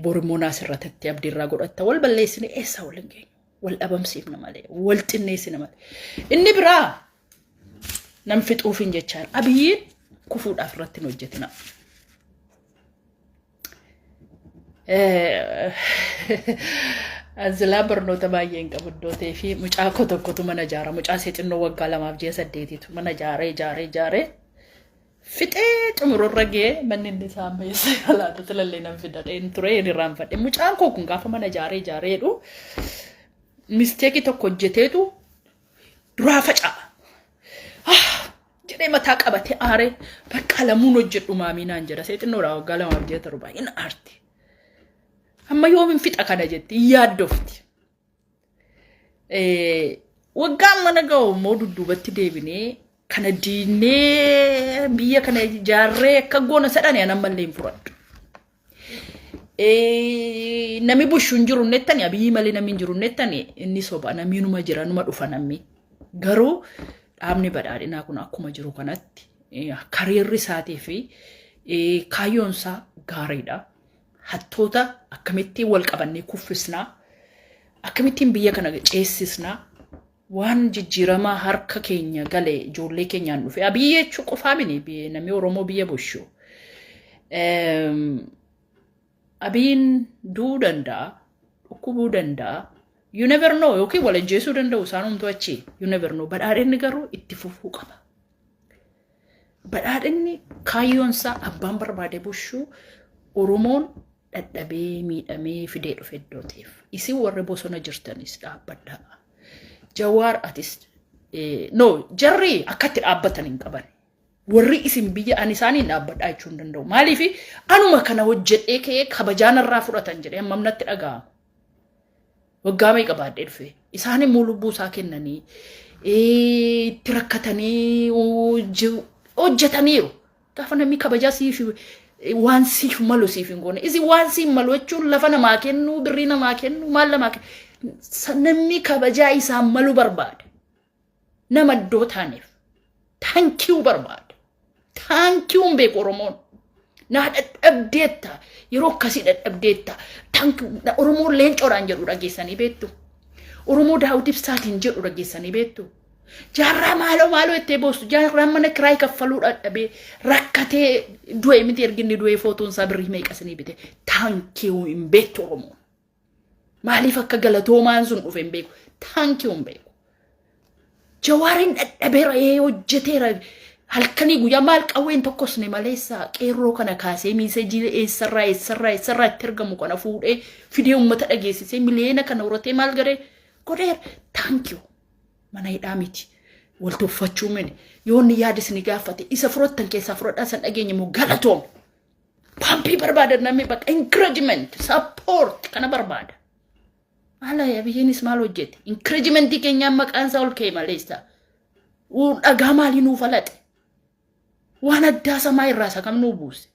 bor immoo naa sirratetti abdiirraa godhatta. Wal balleessine eessa wal hin geenyu. Wal dhabamsiifna malee, wal xinneessina malee. Inni biraa nam fixuufin jechaan Abiyyiin kufuudhaaf irratti hin hojjetina. Anzilaa barnoota baay'ee hin qabu iddoo ta'ee fi mucaa koo tokkotu mana ijaara. Mucaa ishee xinnoo waggaa 2 fi ji'a 8tu mana ijaaree ijaaree ijaaree fixee xumururra ga'ee manni inni isaa amma eessa laata tilallee nan fidadheen ture hin irraanfadhe. Mucaan koo kun gaafa mana ijaaree ijaaree jedhu mistake tokko hojjeteetu duraa faca'a. Jedhee mataa qabatee aaree bakka lamuun hojjedhu maamii naan jedha. See xinnoodha, waggaa 2 fi ji'a 7 hin aarti. Amma yoomin fixa kana jetti hin yaaddofti. Waggaan mana ga'u immoo dudduubatti deebinee kana diinee biyya kana ijaarree akka goona sadhani an ammallee hin fudhadhu. Nami bushu hin jiru nettani, Abiyyi malee namni hin jiru nettani, inni soba, namni numa jira, numa dhufa namni. Garuu dhaabni badhaadhinaa kun akkuma jiru kanatti kariirri isaatii fi kaayyoon isaa gaariidha. Hattoota akkamittiin wal qabannee kuffisnaa, akkamittiin biyya kana ceessisnaa, waan jijjiiramaa harka keenya gale ijoollee keenyaan dhufe. Abiyyi jechuu qofaa mini namni Oromoo biyya bulchu. Abiyyiin du'uu danda'a, dhukkubuu danda'a. You never know, yookiin wal ajjeesuu danda'u isaan humtuu achi. You never know. Badhaadhinni garuu itti fufuu qaba. Badhaadhinni kaayyoon isaa abbaan barbaade bushuu Oromoon dadhabee miidhamee fidee dhufe iddoo ta'eef. Isin warri bosona jirtanis dhaabbadhaa. Jawaar, atis no, jarri akkatti dhaabbatan hin qaban. Warri isin biyya ani isaaniin dhaabbadhaa jechuu hin danda'u. Maaliif? Anuma kana hojjedhee ka'ee kabajaan irraa fudhatan jedhee hammam natti dhaga'ama. Waggaa meeqa baadhee dhufe. Isaan immoo lubbuu isaa kennanii itti rakkatanii hojjetaniiru. Gaafa namni kabajaa siif waan siif malu siif hin goone. Isin waan siif malu jechuun lafa namaa kennu, birrii namaa kennu, maal namaa kennu. Namni kabajaa isaan malu barbaada. Nama iddoo taaneef. Thank you barbaada. Thank you hin beeku Oromoon. Naa dadhabdeetta. Yeroo akkasii dadhabdeetta. Thank you. Oromoon leencoodhaan jedhu dhageessanii beektu. Oromoo Daawud Ibsaatiin jedhu dhageessanii beektu. Jaarraa maaloo maaloo jettee boostu. Jaarraan mana kiraay kaffaluu dadhabee rakkatee du'e miti? Erginni du'ee footoon isaa birrii meeqa isinii bite. Thank you hin beektu Oromoon. Maaliif akka galatoomaan sun dhufe hin beeku. Thank you hin beeku. Jawaariin dadhabeera, ee hojjeteera. Halkanii guyyaa maal qawween tokkosne maleessa qeerroo kana kaasee message eessarraa eessarraa eessarraa itti ergamu kana fuudhee fidee uummata dhageessisee miliyoona kana horatee maal garee godheera. Thank you. Mana hidhaa miti. Wal tuffachuu mini. Yoo inni yaada isin gaafate isa fudhattan keessaa fudhadhaa, san dhageenye immoo galatoom. Paampii barbaada namni, bakka encouragement, support kana barbaada. Maal Abiyyiinis maal hojjete? Encouragementii keenyaan maqaan isaa ol ka'e maleessa. Dhagaa maalii nuu falaxe? Waan addaa samaa irraa isa kam nuu buuse?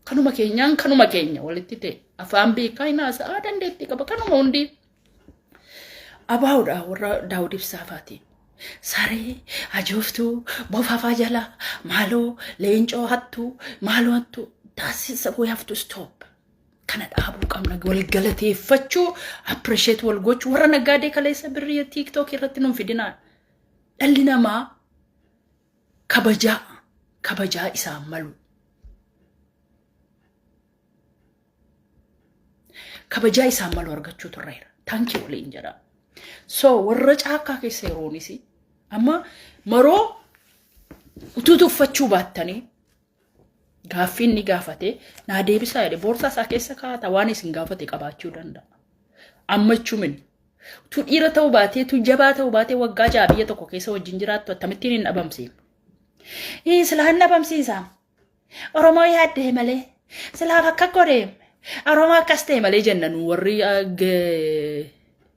Kanuma keenyaan kanuma keenya walitti ta'e. Afaan beekaa hin haasa'aa, dandeettii qaba kanuma hundi. Abaa'uudha warra Daawud Ibsaa fa'aati. Saree ajooftuu bofafaa jala maaloo leencoo hattuu maaloo hattuu. That's we have to stop. Kana dhaabuu qabna. Wal galateeffachuu, appreciate wal gochuu, warra naggaadee kaleessa birrii TikTok irratti nuun fidinaa. Dhalli namaa kabajaa kabajaa isaan malu. Kabajaa isaan malu argachuu turreera. Thank you waliin jedha. So warra caakkaa keessa yeroonis amma maroo utuu tuffachuu baattanii gaaffii inni gaafate naa deebisaa jedhe boorsaa isaa keessa kaa'ata, waan isin gaafate qabaachuu danda'a. Amma jechuun utuu dhiira ta'uu baatee, utuu jabaa ta'uu baatee, waggaa 6 biyya tokko keessa wajjin jiraattu akkamittiin hin dhabamsiifne? Silaa hin dhabamsiisa. Oromoo yaaddee malee. Silaaf akka godhee. Oromoo akkas ta'e malee jenna nu warri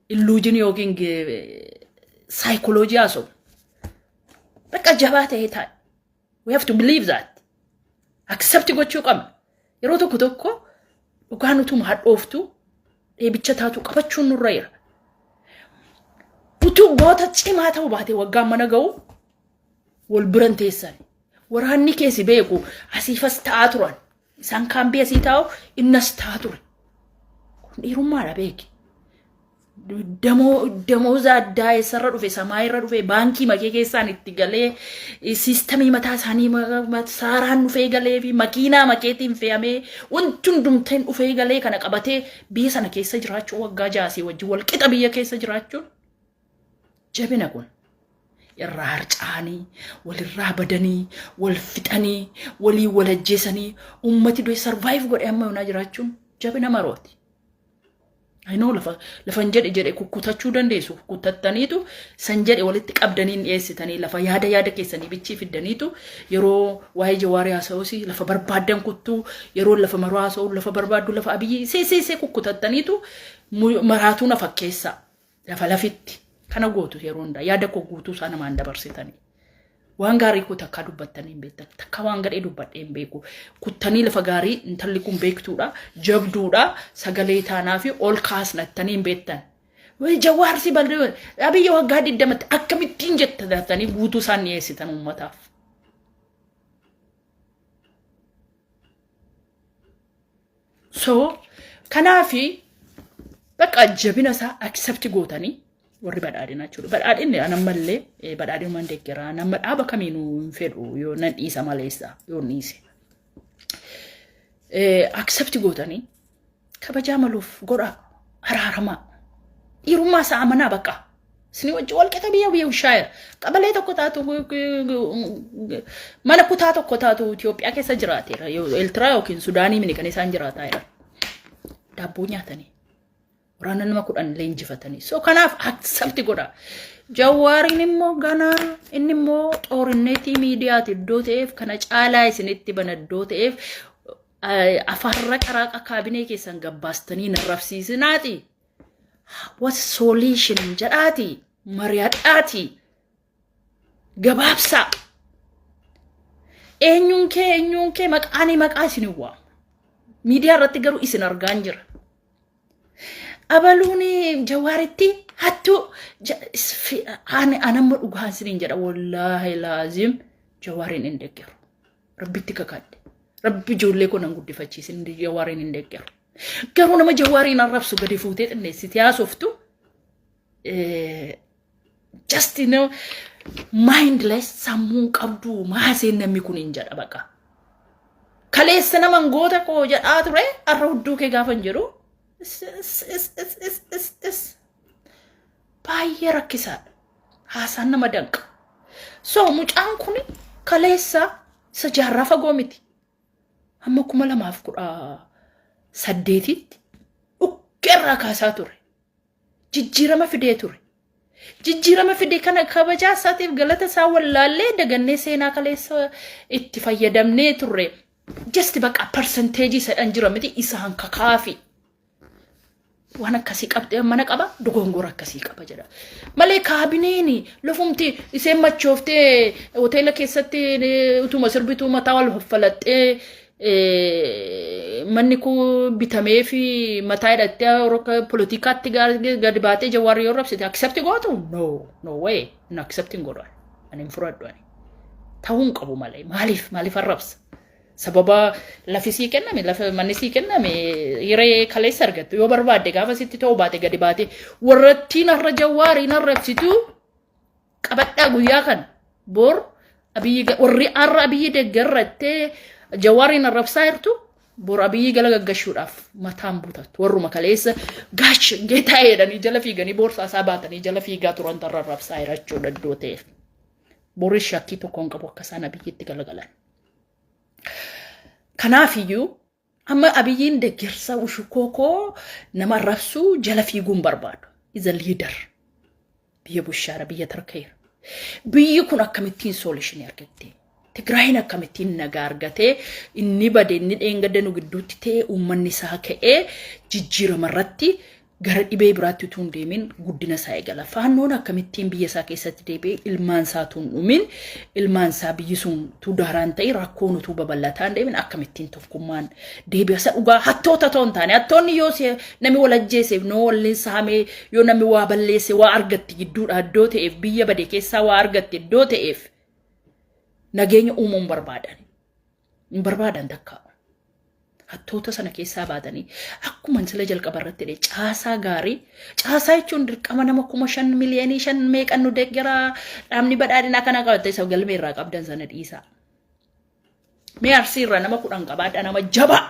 illusion yookiin saayikooloojii haasa'u. Bakka jabaa ta'ee taa'e. We have to believe that. Accept gochuu qabna. Yeroo tokko tokko dhugaan utuma hadhooftu dheebicha taatu qabachuun nurra jira. Utuu goota cimaa ta'uu baate waggaan mana ga'u wal biran teessan. Waraanni keessi beeku asiifas ta'aa turan. Isaan kaambii asii taa'u, innas ta'aa ture. Kun dhiirummaadha beeki. Damooza addaa eessarra dhufe, samaayirra dhufe, baankii makee keessaan itti galee, system mataa isaanii saaraan dhufee galee fi makiinaa makeetiin fe'amee wanti hundumteen dhufee galee kana qabatee biyya sana keessa jiraachuu, waggaa 6 wajjin wal qixa biyya keessa jiraachuun jabina kun. Irraa harca'anii, walirraa badanii, wal fixanii, walii wal ajjeesanii, ummati du'e survive godhee amma yoonaa jiraachuun jabina marooti. Aynoo lafa lafan jedhe jedhe kukkutachuu dandeessu. Kukkutattaniitu san jedhe walitti qabdanii hin dhiyeessitanii, lafa yaada yaada keessanii bichii fiddaniitu yeroo waa'ee Jawaarii haasa'uus lafa barbaaddan kuttuu, yeroo lafa maroo haasa'u lafa barbaaddu, lafa Abiyyi see see see kukkutattaniitu maraatuu na fakkeessaa lafa lafitti kana gootu. Yeroo hundaa yaada koo guutuu isaa namaan dabarsitanii. Waan gaarii koo takkaa dubbattanii hin beektan. Takkaa waan gadhee dubbadhee hin beeku. Kuttanii lafa gaarii intalli kun beektuudha, jabduudha, sagalee taanaa fi ol kaasnattanii hin beektan. Jawaar si bal'ee Abiyyi waggaa 20tti akkamittiin jetta jettanii guutuu isaan dhiyeessitan uummataaf. So kanaafi bakka jabina isaa accept gootanii warri badhaadhinaa jechuudha. Badhaadhinni an ammallee badhaadhinumaan deeggaraa nama dhaaba kamiinuu hin fedhu yoo nan dhiisa maleessa yoo dhiise. Accept gootanii kabajaa maluuf godhaa araaramaa. Dhiirummaa isaa amanaa bakka. Isin wajji wal qixa biyya biyya ushaayira. Qabalee tokko taatu mana kutaa tokko taatu Itoophiyaa keessa jiraateera. Eertiraa yookiin Sudaanii mini kan isaan jiraataa jiran. Daabboo nyaatanii. Waraana nama 10 leenjifatanii. So kanaaf accept godha. Jawaariin immoo ganaa inni immoo xoorinneetii miidiyaati iddoo ta'eef kana caalaa isinitti bana iddoo ta'eef afaan raqa raaqa kaabinee keessan gabbaastanii narrabsiisinaati. What solution jedhaati mari'adhaati gabaabsaa. Eenyuun kee maqaanii maqaa isin hin waamu. Miidiyaa irratti garuu isin argaan jira. Abaluun Jawaaritti hattuu ani anamma dhugaan isiniin jedha, wallaahi laazim Jawaariin hin deeggaru. Rabbitti kakadhe. Rabbi ijoollee koo nan guddifachiisin, Jawaariin hin deeggaru. Garuu nama Jawaariin arrabsu gadi fuutee xinneessitee haasoftu just mindless, sammuun qabdu maaseen namni kun hin jedha baqa. Kaleessa nama goota koo jedhaa ture har'a hudduu kee gaafa hin jedhu baay'ee rakkisaadha. Haasaan nama danqa. So mucaan kun kaleessa isa jaarraa fagoo miti. Hamma 2018tti dhukkeerraa kaasaa ture. Jijjiirama fidee ture. Jijjiirama fide kana kabajaa isaatiif galata isaa wallaallee dagannee seenaa kaleessa itti fayyadamnee turre. Just baqa percentage sadhan jira miti isaan kakaafi. Waan akkasii qabxee mana qaba, dogongora akkasii qaba jedha. Malee kaabineen lafumti iseen machooftee hoteela keessatti utuma sirbituu mataa wal faffalaxxee manni kun bitamee fi mataa hidhattee politikaatti gadi baatee Jawaar yoo rabsite accept gootu? No, no way, hin accept hin godhu, ani hin fudhadhu, ani ta'uu hin qabu malee. Maaliif arrabsa? Sababa lafi sii kenname, lafa manni sii kenname, hiree kaleessa argattu yoo barbaadde gaafa sitti ta'uu baate gadi baate warrattiin har'a Jawaariin arrabsitu qabadhaa. Guyyaa kana bor Abiyyi warri har'a Abiyyi deeggarrattee Jawaariin arrabsaa jirtu bor Abiyyi gala gaggashuudhaaf mataan butattu. Warruma kaleessa gaash geetaa jedhanii jala fiiganii boorsaa isaa baatanii jala fiigaa turan tarra arrabsaa jirachuudha iddoo ta'eef. Boris shakkii tokko hin qabu akka isaan Abiyyitti galagalan. Kanaafiyyuu amma Abiyyiin deeggarsa ushukoo nama arrabsuu jala fiiguun barbaadu. Is a leader. Biyya bushaara, biyya tarkeera. Biyyi kun akkamittiin solution argatte? Tigraayin akkamittiin nagaa argatee inni bade, inni dheengadda nu gidduutti ta'ee uummanni isaa ka'ee jijjiirama irratti gara dhibee biraatti utuu hin deemin guddina isaa eegala? Faannoon akkamittiin biyya isaa keessatti deebi'ee ilmaan isaa utuu hin dhumin, ilmaan isaa biyyi sun utuu daaraan ta'e, rakkoon utuu babal'ataa hin deemin akkamittiin tokkummaan deebi'a? Isa dhugaa hattoota ta'uu hin taane, hattoonni yoo namni wal ajjeeseef noo waliin saamee, yoo namni waa balleesse waa argatti gidduudha iddoo ta'eef, biyya bade keessaa waa argatti iddoo ta'eef nageenya uumuu hin barbaadan. Hin barbaadan takka. Hattoota sana keessaa baatanii akkuma sila jalqaba irratti jedhe caasaa gaarii, caasaa jechuun dirqama nama 5,000 miliyoonii 5 meeqan nu deeggaraa dhaabni badhaadhinaa kana qabatte isa galmee irraa qabdan sana dhiisaa. Mee Arsii irraa nama 10 qabaadha, nama jabaa.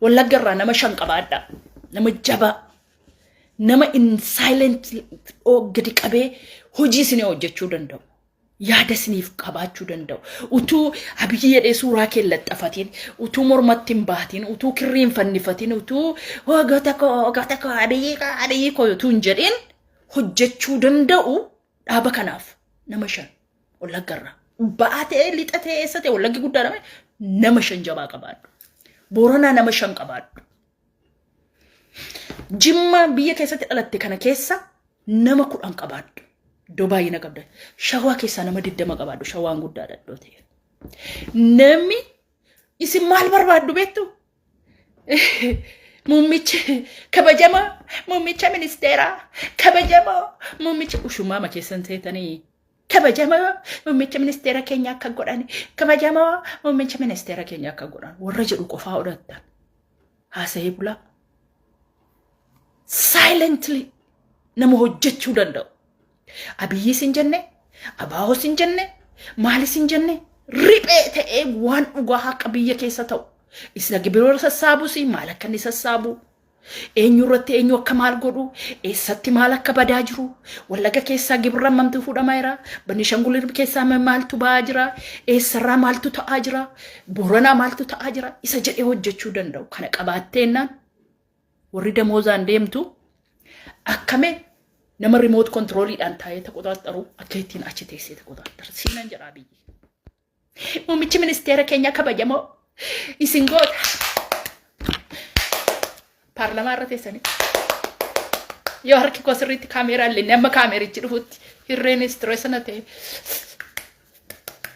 Wallagga irraa nama 5 qabaadha, nama jabaa. Nama in silent gadi qabee hojii isinii hojjechuu danda'u. Yaada isiniif qabaachuu danda'u. Utuu Abiyyi jedhee suuraa kee laxxafatiin, utuu mormatti hin baatiin, utuu kirrii hin fannifatiin, utuu goota koo, goota koo, Abiyyi koo, Abiyyi koo utuu hin jedhin hojjechuu danda'u dhaaba kanaaf nama 5 Wallaggarraa. Ba'aa ta'ee, lixa ta'ee, eessa ta'e, Wallaggi guddaadha, nama 5 jabaa qabaadhu. Booranaa nama 5 qabaadhu. Jimma biyya keessatti dhalatte kana keessa nama 10 qabaadhu. Iddoo baay'ina qabda. Shawaa keessaa nama 20 qabaadhu. Shawaan guddaadha iddoo ta'eef. Namni isin maal barbaaddu beektu? Muummichi kabajamoo muummicha ministeeraa, kabajamoo muummicha ushumaama keessan seetanii, kabajamoo muummicha ministeera keenya akka godhan, kabajamoo muummicha ministeera keenya akka godhan warra jedhu qofaa odhattan. Haasa'ee bulaa. Silently nama hojjechuu danda'u. Abiyyiis hin jenne, Abaa'oos hin jenne, maalis hin jenne, riphee ta'ee waan dhugaa haqa biyya keessa ta'u. Isa gibira sassaabus maal akka inni sassaabu, eenyu irratti eenyu akka maal godhu, eessatti maal akka badaa jiru, Wallaga keessaa gibirra hammamtu fuudhamaa jira, Benishangul keessaa maaltu ba'aa jira, eessarraa maaltu ta'aa jira, Booranaa maaltu ta'aa jira, isa jedhee hojjechuu danda'u. Kana qabaatteennaan warri damoozaan deemtu akkame nama remote controliidhaan taa'ee taqoxaaxaru akka ittiin achi teessee taqoxaaxaru. Siinan jedhaa biyyi. Muummichi ministeera keenya kabajamoo isin goota. Paarlamaa irra teessanii. Yoo harki koo sirriitti kaameeraa illee amma kaameerichi dhufutti hirreenis ture sana ta'e.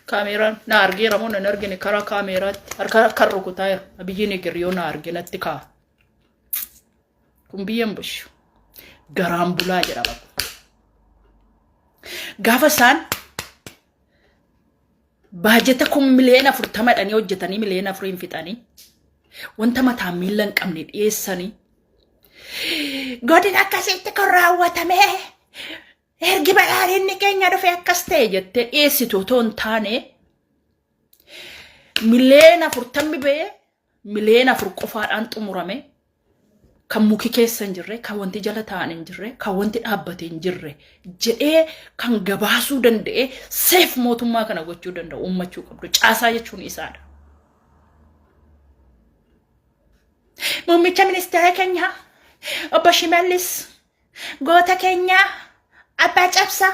Kaameeraan na argeera moo nan argine karaa kaameeraatti harka kan rukutaa jira. Abiyyiin eger yoo na arge natti kaa'a. Kun biyya hin bushu. Garaan bulaa jedhama. Gaafa isaan baajeta 40,000,000 dhanii hojjetanii 4,000,000 fixanii wanta mataan miila hin qabne dhiyeessanii godina akkasitti kun raawwatame ergi badhaadhinni keenya dhufe akkas ta'e jettee dhiyeessitu otoo hin taane 40,000,000 ba'ee 4,000,000 qofaadhaan xumurame, kan muki keessa hin jirre, kan wanti jala taa'an hin jirre, kan wanti dhaabbate hin jirre jedhee kan gabaasuu danda'e seef mootummaa kana gochuu danda'u uummachuu qabdu. Caasaa jechuun isaadha. Muummicha ministeera keenyaa obbo Shimallis goota keenyaa abbaa cabsaa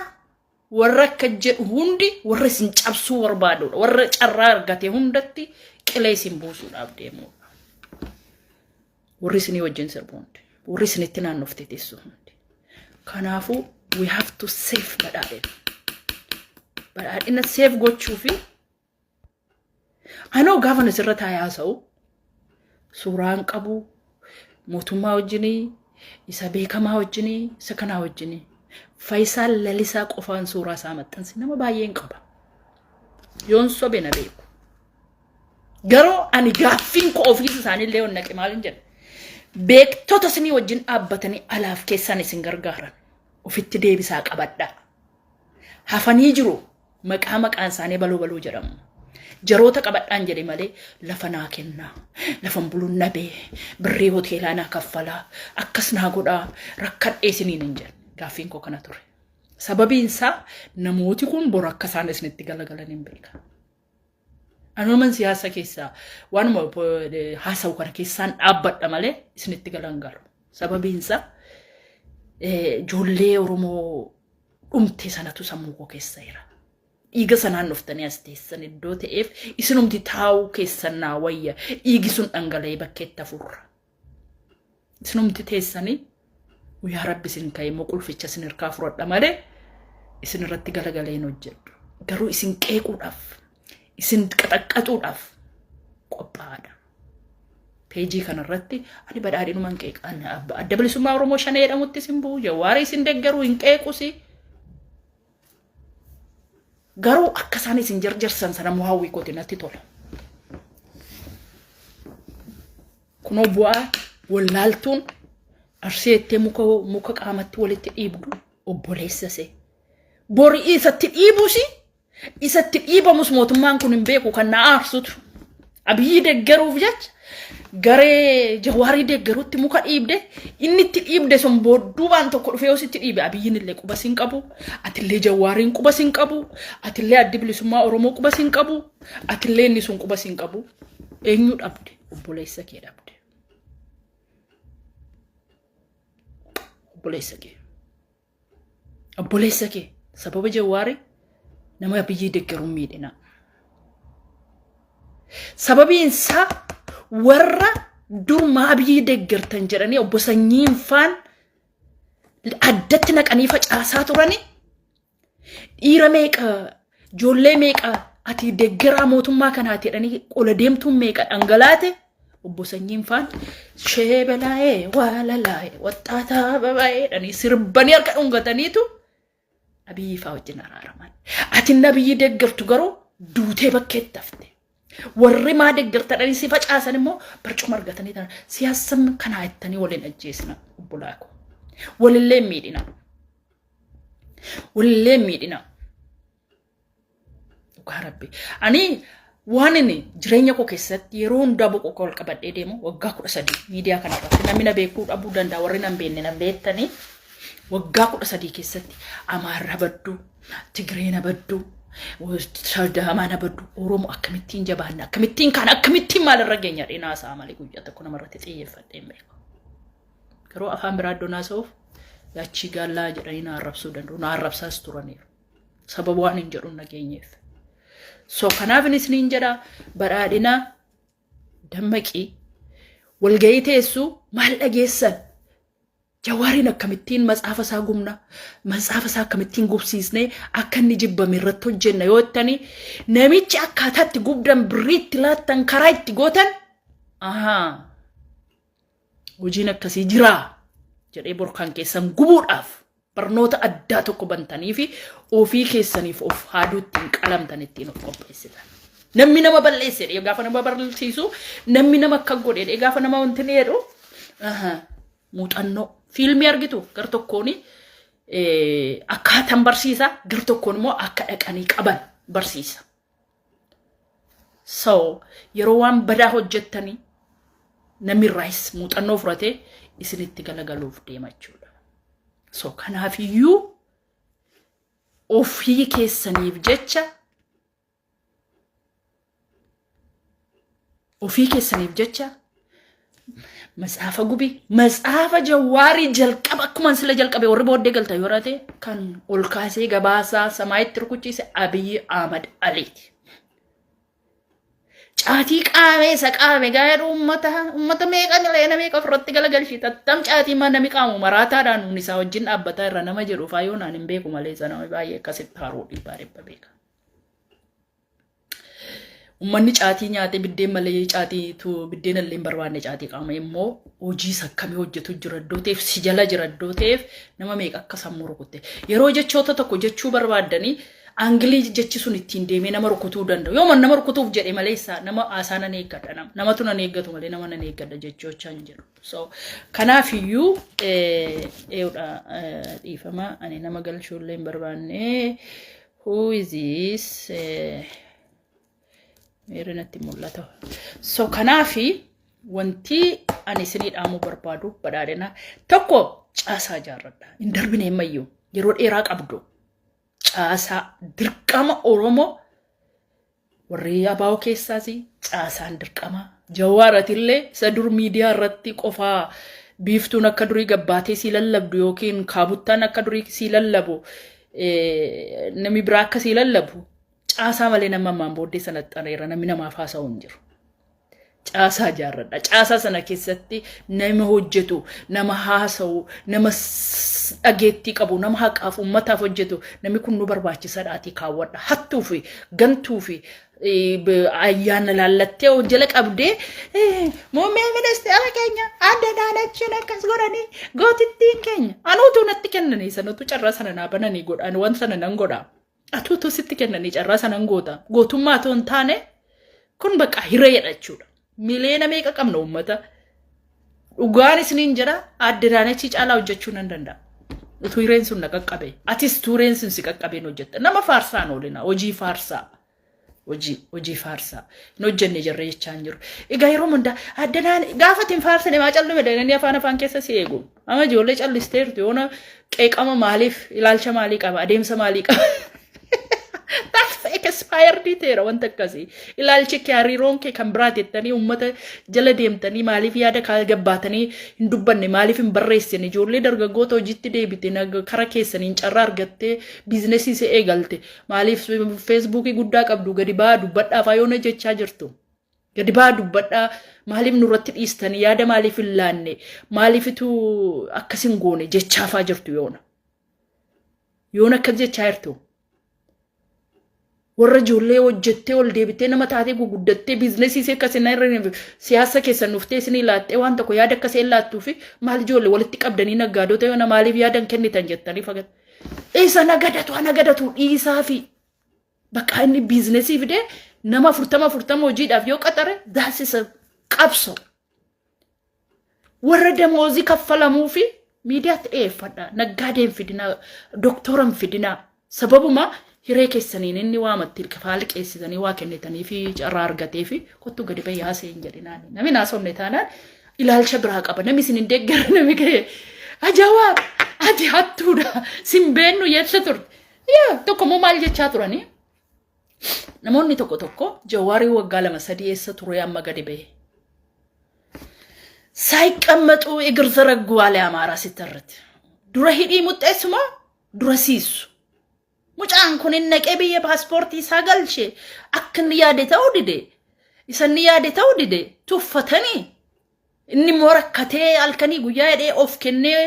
warra akka jedhu hundi warra isin cabsuu barbaadudha. Warra carraa argate hundatti qilee isin buusuudhaaf deemudha. Warri isinii wajjin sirbu hundi. Warri isinitti naannoftee teessu hundi. Kanaafuu we have to save badhaadhina. Badhaadhina save gochuu fi anoo gaafa asirra taa'ee haasa'u suuraan qabu mootummaa wajjinii, isa beekamaa wajjinii, isa kanaa wajjinii, Fayisaa Lalisaa qofaan suuraa isaa maxxanse nama baay'een qaba. Yoon sobe na beeku. Garuu ani gaaffiin koo ofiisa isaaniillee yoon naqe maal hin jedhe. Beektota isinii wajjin dhaabbatanii alaaf keessaan isin gargaaran ofitti deebisaa qabadhaa. Hafanii jiru maqaa maqaan isaanii baloo baloo jedhamu. Jaroota qabadhaan jedhe malee lafa naa kennaa, lafan buluun nabee, birrii hoteelaa naa kaffalaa, akkas naa godhaa, rakkadhee isiniin hin jedhe. Gaaffiin koo kana ture. Sababiin isaa namooti kun bor akka isaan isinitti galagalan hin beeka. Anuman siyaasa keessaa waanuma haasa'u kana keessaan dhaabbadha malee isinitti galan galu. Sababiin isaa ijoollee Oromoo dhumte sanatu sammuu koo keessa jira. Dhiiga sanaan dhuftanii as teessan iddoo ta'eef isinumti taa'uu keessan naa wayya, dhiigi sun dhangala'ee bakkeetti hafuurra. Isinumti teessanii guyyaa rabbi isin ka'e immoo qulficha isin hirkaa fudhadha malee isin irratti galagalee hin hojjedhu. Garuu isin qeequudhaaf, isin qaxaqqaxuudhaaf qophaa'aadha. Peejii kanarratti ani badhaadhinuman qeeqa. Adda Bilisummaa Oromoo Shanee jedhamutti isin bu'u, Jawaarii isin deeggaruu hin qeequsi. Garuu akka isaan isin jarjarsan sana immoo hawwii kooti, natti tola. Kunoo bu'aa wallaaltuun arsii jettee muka qaamatti walitti dhiibdu obboleessa see. Bori isatti dhiibusi isatti dhiibamus mootummaan kun hin beeku kan na aarsutu. Abiyyi deeggaruuf jecha garee Jawaarii deeggarutti muka dhiibde, inni itti dhiibde sun boodduubaan tokko dhufee yoo sitti dhiibe, Abiyyiin illee quba sin qabu, atillee Jawaariin quba sin qabu, atillee Addi Bilisummaa Oromoo quba sin qabu, atillee inni sun quba sin qabu. Eenyu dhabde? Obboleessa kee dhabde. Obboleessa kee. Obboleessa kee sababa Jawaarii nama Abiyyii deeggaruun miidhina. Sababiin isaa warra dur maa Abiyyii deeggartan jedhanii obbo Sanyiin faan addatti naqanii facaasaa turani, dhiira meeqa, ijoollee meeqa ati deeggaraa mootummaa kanaati jedhanii qola deemtuun meeqa dhangalaate. Obbo Sanyiin faan sheebelaa'ee waalalaa'ee waxxaataa babaa'ee dhanii sirbanii harka dhungataniitu Abiyyi faa wajjin araaraman. Ati Abiyyi deeggartu garuu duutee bakkeetti hafte. Warri maa deeggartadhanii si facaasan immoo barcuma argatanii tanan. Siyaasan kanaa jettanii waliin ajjeesina obbolaa koo. Walillee hin miidhina. Walillee hin miidhina. Dhugaa rabbi. Ani waan inni jireenya koo keessatti yeroo hundaa boqoo koo ol qabadhee deemu waggaa 13 miidiyaa kana irratti namni na beekuu dhabuu danda'a, warri na hin beekne na beektanii, waggaa 13 keessatti Amaarra badduu, Tigreen badduu, Sidaamaan badduu, Oromoo akkamittiin jabaanna, akkamittiin kaan, akkamittiin maalirra geenya dhinaa isaa malee guyyaa tokko namarratti xiyyeeffadhee hin beeku. Garuu afaan biraa iddoo naasa'uuf yaachii gaallaa jedhanii na arrabsuu danda'u, na arrabsaas turaniiru. Sababa waan hin jedhu nageenyeef. So kanaaf inni isiniin jedha, badhaadhina dammaqii walgahii teessu maal dhageessan, Jawaariin akkamittiin matsaafa isaa gubna, matsaafa isaa akkamittiin gubsiisnee akka inni jibbame irratti hojjenna yoo jettanii, namichi akkaataa itti gubdan, birrii itti laattan, karaa itti gootan, ahaa, hojiin akkasii jiraa jedhee borkaan keessan gubuudhaaf barnoota addaa tokko bantanii fi ofii keessaniif of haaduu ittiin qalamtan ittiin of qopheessitan. Namni nama balleesse jedhee gaafa nama barsiisu, namni nama akka godhe jedhee gaafa nama wanti ni jedhu, muuxannoo fiilmii argitu gar tokkoon akkaataan barsiisa, gar tokkoon immoo akka dhaqanii qaban barsiisa. So yeroo waan badaa hojjettanii namni irraayis muuxannoo fudhatee isinitti galagaluuf deema jechuudha. So kanaafiyyuu ofii keessaniif jecha, ofii keessaniif jecha matsaafa gubi, matsaafa Jawaarii jalqaba akkuma sila jalqabe, warri booddee galta yoo ta'e, kan ol kaasee gabaasaa samaayitti rukuchiise Abiyyi Ahmad Aliiti. Caatii qaamee isa qaame gaa'ee uummata meeqa mileena meeqa ofirratti galagalchi tattam caatii maa nami qaamu maraataadhaan nuun isaa wajjin dhaabbataa irra nama jedhu faayoo naan hin beeku malee isa nama baay'ee akkasitti haaruu dhibbaa dhibba beeka. Uummanni caatii nyaatee biddeen malee caatii tu biddeen illee hin barbaanne, caatii qaama immoo hojii akkamii hojjetu jira iddoo ta'eef, si jala jira iddoo ta'eef, nama meeqa akka sammuu rukutte. Yeroo jechoota tokko jechuu barbaaddanii aangilii jechi sun ittiin deemee nama rukutuu danda'u. Yooma nama rukutuuf jedhe malee isaa nama haasaa nan eeggadha, nama namatu nan eeggatu malee nama nan eeggadha jechoocha hin jedhu. So kanaafiyyuu eewudha, dhiifama, ani nama galchuu illee hin barbaanne. Who is this? Meerri natti mul'ata. So kanaafi wanti ani isinii dhaamuu barbaadu, badhaadhina tokko caasaa ijaarradha. Hin darbine ammayyuu yeroo dheeraa qabdu. Caasaa dirqama Oromoo warri abaa'oo keessaas caasaan dirqama. Jawaaratillee isa dur miidiyaa irratti qofaa biiftuun akka durii gabbaatee sii lallabdu yookiin kaabuttaan akka durii sii lallabu, namni biraa akka sii lallabu, caasaa malee nama ammaan booddee sana xareera namni namaaf haasa'u hin jiru. Caasaa ijaarradha. Caasaa sana keessatti nama hojjetu, nama haasa'u, nama dhageettii qabu, nama haqaaf uummataaf hojjetu, namni kun nu barbaachisadhaatii kaawwadha. Hattuu fi gantuu fi ayyaana laallattee jala qabdee muummee ministeera keenya adda Adaanachiin akkas godhanii gootittiin keenya anuutu natti kennanii sanatu carraa sana naa bananii godhan waan sana nan godha. Atuutu sitti kennanii carraa sanan goota. Gootummaa otoo hin taane kun bakka hireedha jechuudha. Miliyoona meeqa qabna uummata. Dhugaan isiniin jedha, adde Adaanachii caalaa hojjechuu nan danda'a. Utuu hireen sun na qaqqabe. Atis utuu hireen sun si qaqqabeen hojjetta. Nama faarsaan oolina. Hojii faarsaa. Hojii hojii faarsaa. Hin hojjenne jirre jechaa hin jiru. Egaa yeroo hundaa adda naan gaafa ittiin faarsine maa callume dheeranii afaan afaan keessa si eegu. Amma ijoollee callisteertu yoona qeeqama maaliif, ilaalcha maalii qaba, adeemsa maalii qaba. That's expired ta'eera wanta akkasii. Ilaalchi kee, hariiroon kee kan biraati jettanii uummata jala deemtanii maaliif yaada gabbaatanii hin dubbanne, maaliif hin barreessine? Ijoollee dargaggoota hojiitti deebite kara keessaniin carraa argattee biizinesii si eegalte, maaliif feesbuukii guddaa qabdu, gadi ba'aa dubbadhaa faayoona jechaa jirtu. Gadi ba'aa dubbadhaa, maaliif nurratti dhiistanii, yaada maaliif hin laanne, maaliifitu akkas hin goone jechaafaa jirtu yoona. Yoona akkas jechaa jirtu. Warra ijoollee hojjettee ol deebitee nama taatee guguddattee biizinasii ishee akkasii na irra siyaasa keessan dhuftee isinii laattee waan tokko yaada akkasii laattuu fi maal ijoollee walitti qabdanii naggaadota yoo maaliif yaadan kennitan jettanii fagata. Isa nagadatu nagadatu dhiisaa fi bakka inni biizinasii fidee nama 40 40 hojiidhaaf yoo qaxare daasisa qabso. Warra damoozii kaffalamuu fi miidiyaatti dhiyeeffadha. Naggaadeen fidinaa, doktoran fidinaa. Sababuma hiree keessaniin inni waamatti kafaa liqeessitanii waa kennitanii fi carraa argatee fi kottuu gadi bahii haasa'e hin jedhinaan. Namni naasofne taanaan ilaalcha biraa qaba. Namni isin hin deeggarre namni ga'e. Ajaa'ibaa ati hattuudha. Sin beennu jechaa turte. Yaa tokko immoo maal jechaa turanii? Namoonni tokko tokko Jawaarii waggaa 2 3 eessa ture amma gadi bahe? ሳይቀመጡ እግር ዘረጉ አለ አማራ ሲተርት dura hidhii muxxeessuma dura siisu. Mucaan kun hin naqee biyya paaspoortii isaa galche akka inni yaade ta'uu dide. Isa inni yaade ta'uu dide tuffatanii inni immoo rakkatee halkanii guyyaa hidhee of kennee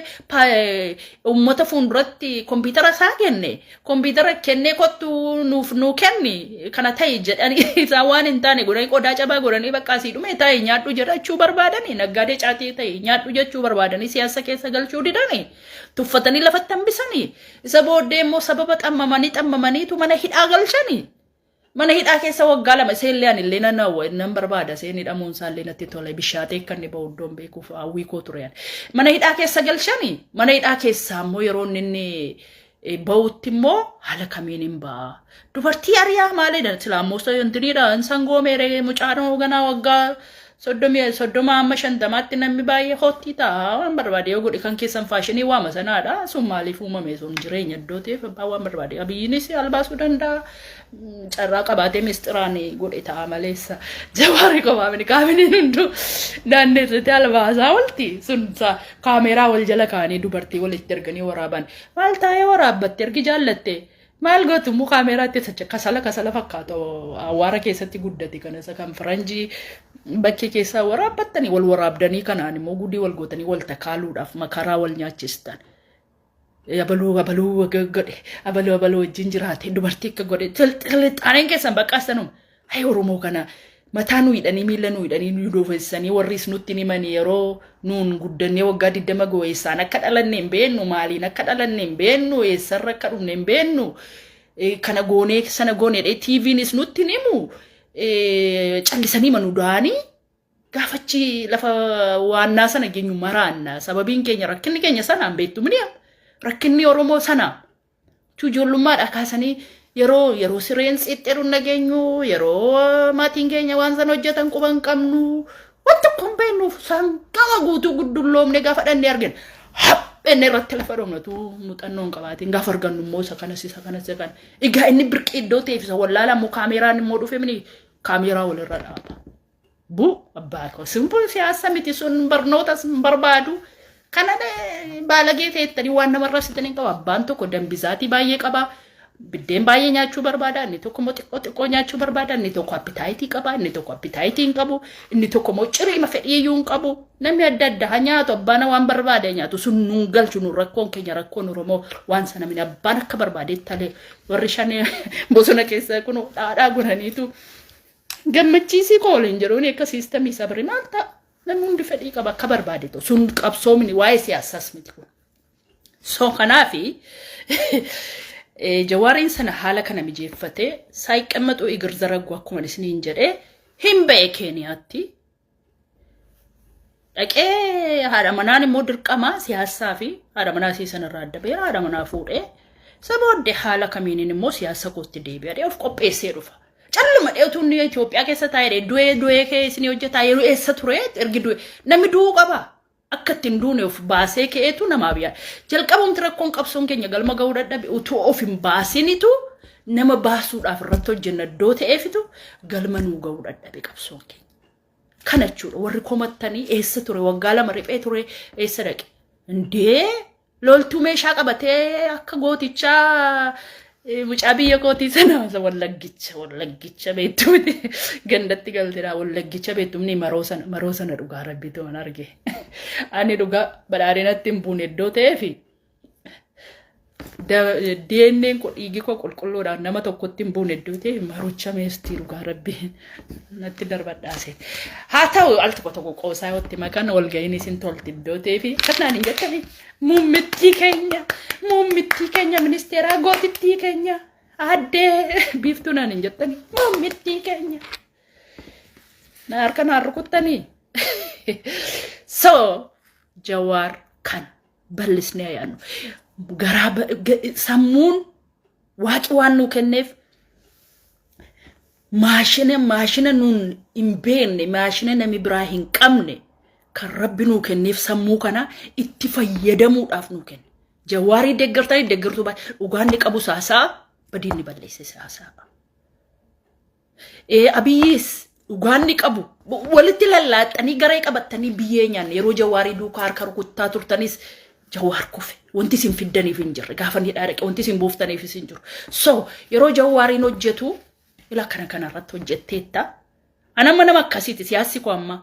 uummata fuulduratti kompiitara isaa kenne, kompiitara kennee kottu nuuf nuu kenni kana ta'e jedhanii isaan waan hin taane godhanii qodaa cabaa godhanii bakka asii dhume ta'e nyaadhu jedhachuu barbaadanii, naggaadee caatii ta'e nyaadhu jechuu barbaadanii siyaasa keessa galchuu didanii tuffatanii lafatti hambisanii, isa booddee immoo sababa xammamanii xammamaniitu mana hidhaa galchanii. Mana hidhaa keessa waggaa 2 isee illee ani illee nan hawwa, nan barbaada, iseen hidhamuun isaa illee natti tole, bishaatee akka inni bahu iddoon beekuuf hawwii koo ture. Mana hidhaa keessa galchanii, mana hidhaa keessaa immoo yeroo inni bahutti immoo haala kamiin hin ba'a. Dubartii ariyaa maalidha silaa immoo intiniidha hin sangoomeere mucaan ganaa waggaa 30 amma 50tti namni baay'ee hottii ta'a, waan barbaade yoo godhe kan keessan faashinii waama sanaadha. Sun maaliif uumame? Sun jireenya iddoo ta'eef abbaan waan barbaade Abiyyiinis albaasuu danda'a. Carraa qabaatee misxiraan godhe ta'a maleessa Jawaarii qofaamini kaabineen hunduu naanneessite albaasaa olti. Sun kaameeraa wal jala kaa'anii dubartii walitti erganii waraaban maal taa'ee waraabbatte ergi jaallatte maal gootu immoo kaameeraatti kasala kasala fakkaatu awwaara keessatti guddate kana isa kan faranjii bakkee keessaa waraabbattanii wal waraabdanii kanaan immoo gudii wal gootanii wal takaaluudhaaf makaraa wal nyaachistan. Abaluu abaluu godhe, abaluu abaluu wajjin jiraate, dubartii akka godhe xilixaaneen keessan baqqaasanuma. Hayi Oromoo kana mataa nu hidhanii miila nu hidhanii nu doofessanii warris nutti himanii yeroo nuun guddannee waggaa 20 goo eessaan akka dhalanne hin beennu, maaliin akka dhalanne hin beennu, eessarra akka dhufne hin beennu, kana goonee sana goonee dhee TVnis nutti himu, callisanii manu da'anii gaafachi lafa waannaa sana geenyu maraanna. Sababiin keenya rakkinni keenya sanaan beektu mini'a rakkinni Oromoo sana ijoollummaadha kaasanii yeroo yeroo sireen xixxeeru nageenyu, yeroo maatiin keenya waan sana hojjetan quban qabnu, waan tokko hin beeknuuf sanqaba guutuu guddulloomne gaafa dhannee argina haphenne irratti lafa dhumnatu muuxannoo hin qabaatiin gaafa argannu immoo isa kanas isa kanas isa kana. Egaa inni birqii iddoo ta'eef isa wallaalaa immoo kaameeraan immoo dhufe mini kaameeraa walirra dhaaba. Bu abbaa koo sun siyaasa miti, sun barnootas hin barbaadu. Kana baalagee ta'ettanii waan namarraa sitanii qaba. Abbaan tokko dambizaatii baay'ee qaba. Biddeen baay'ee nyaachuu barbaada. Inni tokko immoo xiqqoo xiqqoo nyaachuu barbaada. Inni tokko appetite qaba. Inni tokko appetite hin qabu. Inni tokko immoo ciriima fedhii iyyuu hin qabu. Namni adda adda haa nyaatu. Abbaan waan barbaade nyaatu. Sun nuun galchu nuun rakkoon keenya rakkoon Oromoo waan sana mini abbaan akka barbaadetti talee warri shanee bosona keessa kun dhaadhaa godhaniitu gammachiisii koo waliin jedhuun akka siistamii sabri maal ta'a? Namni hundi fedhii qaba akka barbaade ta'u. Sun qabsoomni waa'ee siyaasaas miti kun. So kanaafi Jawaariin sana haala kana mijeeffatee ሳይቀመጡ እግር ዘረጉ akkuma isiniin jedhee hin ba'e Keeniyaatti. Dhaqee haadha manaan immoo dirqama siyaasaa fi haadha manaa isii sanarraa adda ba'ee haadha manaa fuudhee isa booddee haala kamiiniin immoo siyaasa kootti deebi'ee of qopheessee dhufa. Calluma dheetu inni Itoophiyaa keessa taa'ee du'ee du'ee kee isinii hojjetaa yeroo eessa ture ergi du'e namni du'uu qaba. Akka ittiin duune of baasee ka'eetu namaaf yaada. Jalqabumti rakkoon qabsoon keenya galma ga'uu dadhabe utuu of hin baasinitu nama baasuudhaaf irratti hojjenna iddoo ta'eefitu galma nuu ga'uu dadhabe qabsoon keenya. Kana jechuudha warri komattanii eessa ture waggaa 2 riphee ture eessa dhaqe? Indee loltuu meeshaa qabatee akka gootichaa mucaa biyya kootii sana wallaggicha wallaggicha beektu miti gandatti galtedha wallaggicha beektu maroo sana maroo sana dhugaa rabbiitu an arge ani dhugaa badhaadhinatti hin buune iddoo ta'eefi. DNA'n koo dhiigi koo qulqulluudhaan nama tokkotti hin buune iddoo ta'e marucha meestii dhugaa rabbii natti darbadhaase. Haa ta'u al tokko tokko qoosaa yoo itti makan walga'iin isin tolti iddoo ta'ee fi kanaan hin jettani muummittii keenya muummittii keenya ministeeraa gootittii keenya aaddee biiftuu naan hin jettani muummittii keenya. Na harka naan rukuttanii. So Jawaar kan bal'isnee yaadnu. Garaa sammuun waaqi waan nuu kenneef maashina maashina nuun hin beekne maashina namni biraa hin qabne kan rabbi nuu kenneef sammuu kana itti fayyadamuudhaaf nuu kenne. Jawaarii deeggartanii deeggartuu baay'ee dhugaan ni qabu saasaa badiin ni balleesse saasaa. Abiyyiis dhugaan ni qabu. Walitti lallaaxxanii garee qabattanii biyyee nyaanne yeroo jawaarii duukaa harka rukuttaa turtanis jawaar kufe. Wanti isin fiddaniif hin jirre gaafa inni hidhaa dhaqe wanti isin buuftaniifis hin jiru. So yeroo jawaariin hojjetu ila kana kana irratti hojjetteetta. Ani amma nama akkasiiti siyaassi koo amma.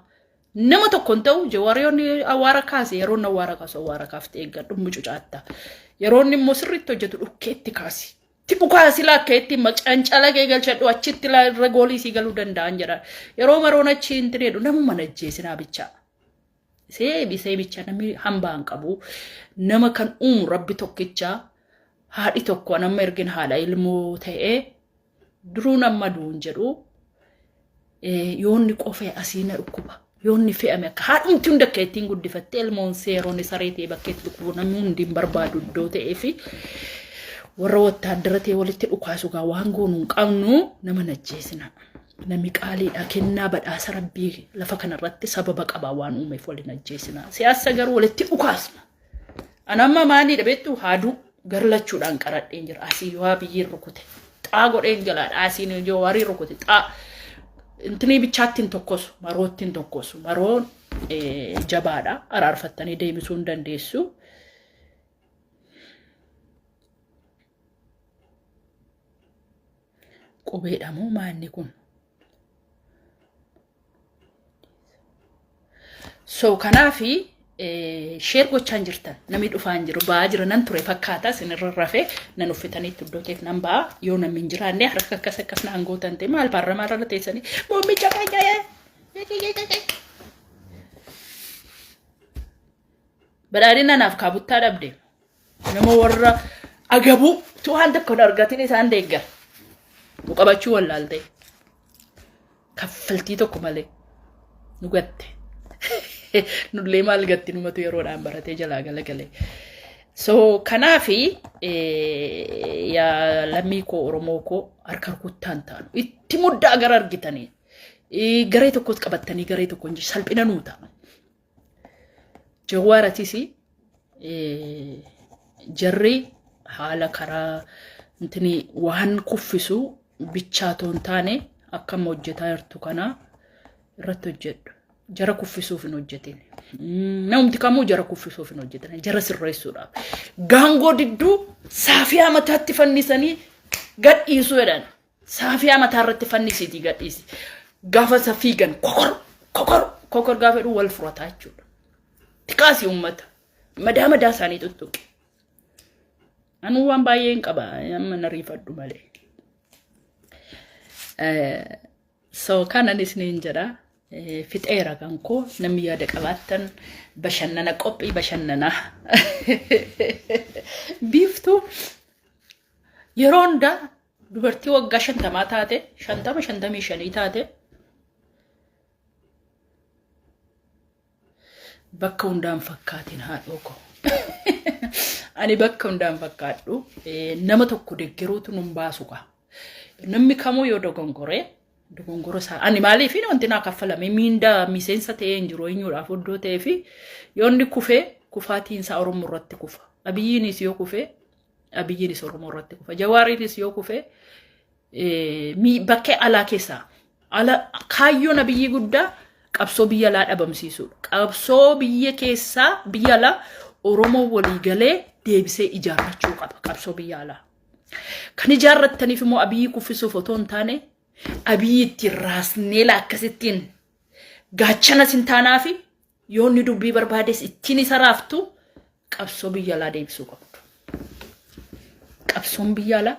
Nama tokko hin ta'u jawaariyoonni awwaara kaase yeroo inni awwaara kaasu awwaara kaaftee eeggadhu mucucaatta. Yeroo inni immoo sirriitti hojjetu dhukkeetti kaasi. Itti dhukaa silaa akka itti cancala kee galchadhu achitti irra goolii sii galuu danda'an jedha. Yeroo maroon achi hin tireedhu namuma najjeesinaa bichaa. Isee bisee bicha namni hambaa hin qabu. Nama kan uumu rabbi tokkicha haadhi tokko nama ergin haadha ilmoo ta'ee duruu nama du'uun jedhu yoonni qofee asii na dhukkuba. Yoonni fe'ame akka haadhumti hunda akka ittiin guddifattee ilmoon seeroon saree ta'e bakka itti dhukkubu namni hundi hin barbaadu iddoo ta'ee fi warra wattaaddara ta'e walitti dhukaasu gaa waan goonu hin qabnu nama najjeesina. Namni qaaliidha kennaa badhaasa rabbii lafa kanarratti sababa qaba waan uumeef waliin ajjeesina. Siyaasa garuu walitti dhukaasna. Ani amma maaliidha beektu haaduu garlachuudhaan qaradheen jira. Asii waa biyyiin rukute. Xaa godheen jalaadha. Asiin jawaarii rukute. Xaa. Intinii bichaatti hin tokkosu. Marootti hin tokkosu. Maroon jabaadha. Araarfattanii deebisuu hin dandeessu. Qubeedha moo maanni kun? So kanaafi sheer gochaa hin jirtan namni dhufaa hin jiru ba'aa jira nan ture fakkaata isinirra rafee nan uffitaniitti iddoo ta'eef nan ba'a yoo namni hin jiraanne harka akkas akkas naan gootan ta'e maal paarlamaa irra teessanii muummicha keenya badhaadhina naaf kaabuttaa dhabde nama warra agabuu tu waan tokko hin argatin isaan deeggar nu qabachuu wallaalte. Kaffaltii tokko malee nu gatte. Nullee maal gatti numatu yeroodhaan baratee jalaa galagale. So kanaafi yaa lammii koo Oromoo koo harka rukuttaan taanu itti muddaa gara argitanii garee tokkos qabattanii garee tokko hin salphina nuu ta'a. Jawaaratis jarri haala karaa intini waan kuffisu bichaa otoo hin taane akka amma hojjetaa jirtu kana irratti hojjedhu. Jara kuffisuuf hin hojjetin. Namumti kamuu jara kuffisuuf hin hojjetin. Jara sirreessuudhaaf. Gaangoo didduu saafiyaa mataatti fannisanii gadhiisuu jedhan. Saafiyaa mataa irratti fannisiitii gadhiisi. Gaafa isa fiigan kokor kokor kokor gaafa jedhu wal furataa jechuudha. Xiqaasi uummata. Madaa madaa isaanii tuttuqi. Anuu waan baay'ee hin qaba amma na riifadhu malee. So kanan isiniin jedha. Fixeera kan koo namni yaada qabaattan bashannana qophii bashannanaa. Biiftuu yeroo hundaa dubartii waggaa 50 taate 50 55 taate bakka hundaan fakkaatin haadhoo koo. Ani bakka hundaan fakkaadhu nama tokko deggeruutu nun baasu kaa. Namni kamuu yoo dogongore dogongora isaa ani maaliif wanti naa kaffalame miindaa miseensa ta'ee hin jiru eenyuudhaaf oddoo ta'ee fi yoo inni kufee kufaatiin isaa Oromoo irratti kufa. Abiyyiinis yoo kufee Abiyyiinis Oromoo irratti kufa. Jawaariinis yoo kufe bakkee alaa keessaa ala kaayyoon Abiyyii guddaa qabsoo biyya alaa dhabamsiisuudha. Qabsoo biyya keessaa biyya alaa Oromoo walii galee deebisee ijaarrachuu qaba qabsoo biyya alaa. Kan ijaarrattaniif immoo Abiyyii kuffisuuf otoo hin taane Abiyyii ittiin raasnee akkasittiin gaachana sin taanaafi yoo inni dubbii barbaades ittiin isa raaftu qabsoo biyya alaa deebisuu qabdu. Qabsoon biyya alaa,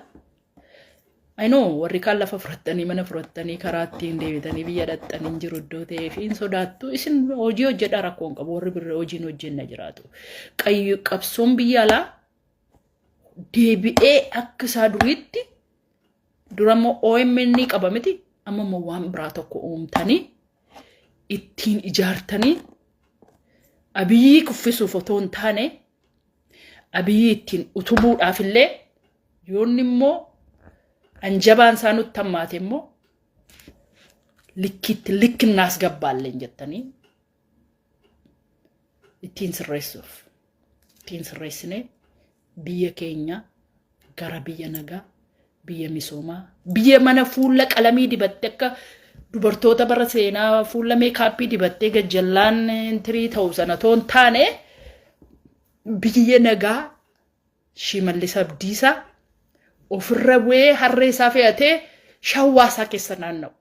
I know, warri kaan lafa fudhattanii, mana fudhattanii, karaa ittiin deebitanii biyya dhaqxanii hin jiru iddoo ta'eef hin sodaattu. Isin hojii hojjedhaa, rakkoo hin qabu. Warri birra hojiin hojjenna jiraatu. Qabsoon biyya alaa deebi'ee akka isaa duriitti, dura immoo OMN qaba miti, amma immoo waan biraa tokko uumtanii ittiin ijaartanii Abiyyii kuffisuuf otoo hin taane, Abiyyii ittiin utubuudhaaf illee, yoonni immoo anjabaan isaa nutti hammaate immoo likkiitti likkinnaas gabbaalleen jettanii ittiin sirreessuuf, ittiin sirreessinee biyya keenya gara biyya nagaa, biyya misoomaa, biyya mana fuula qalamii dibatte, akka dubartoota bara seenaa fuula meekaappii dibattee gajjallaan intirii ta'u sana otoo hin taane, biyya nagaa Shimallis Abdiisaa ofirra bu'ee harree isaa fe'atee shawwaa isaa keessa naanna'u.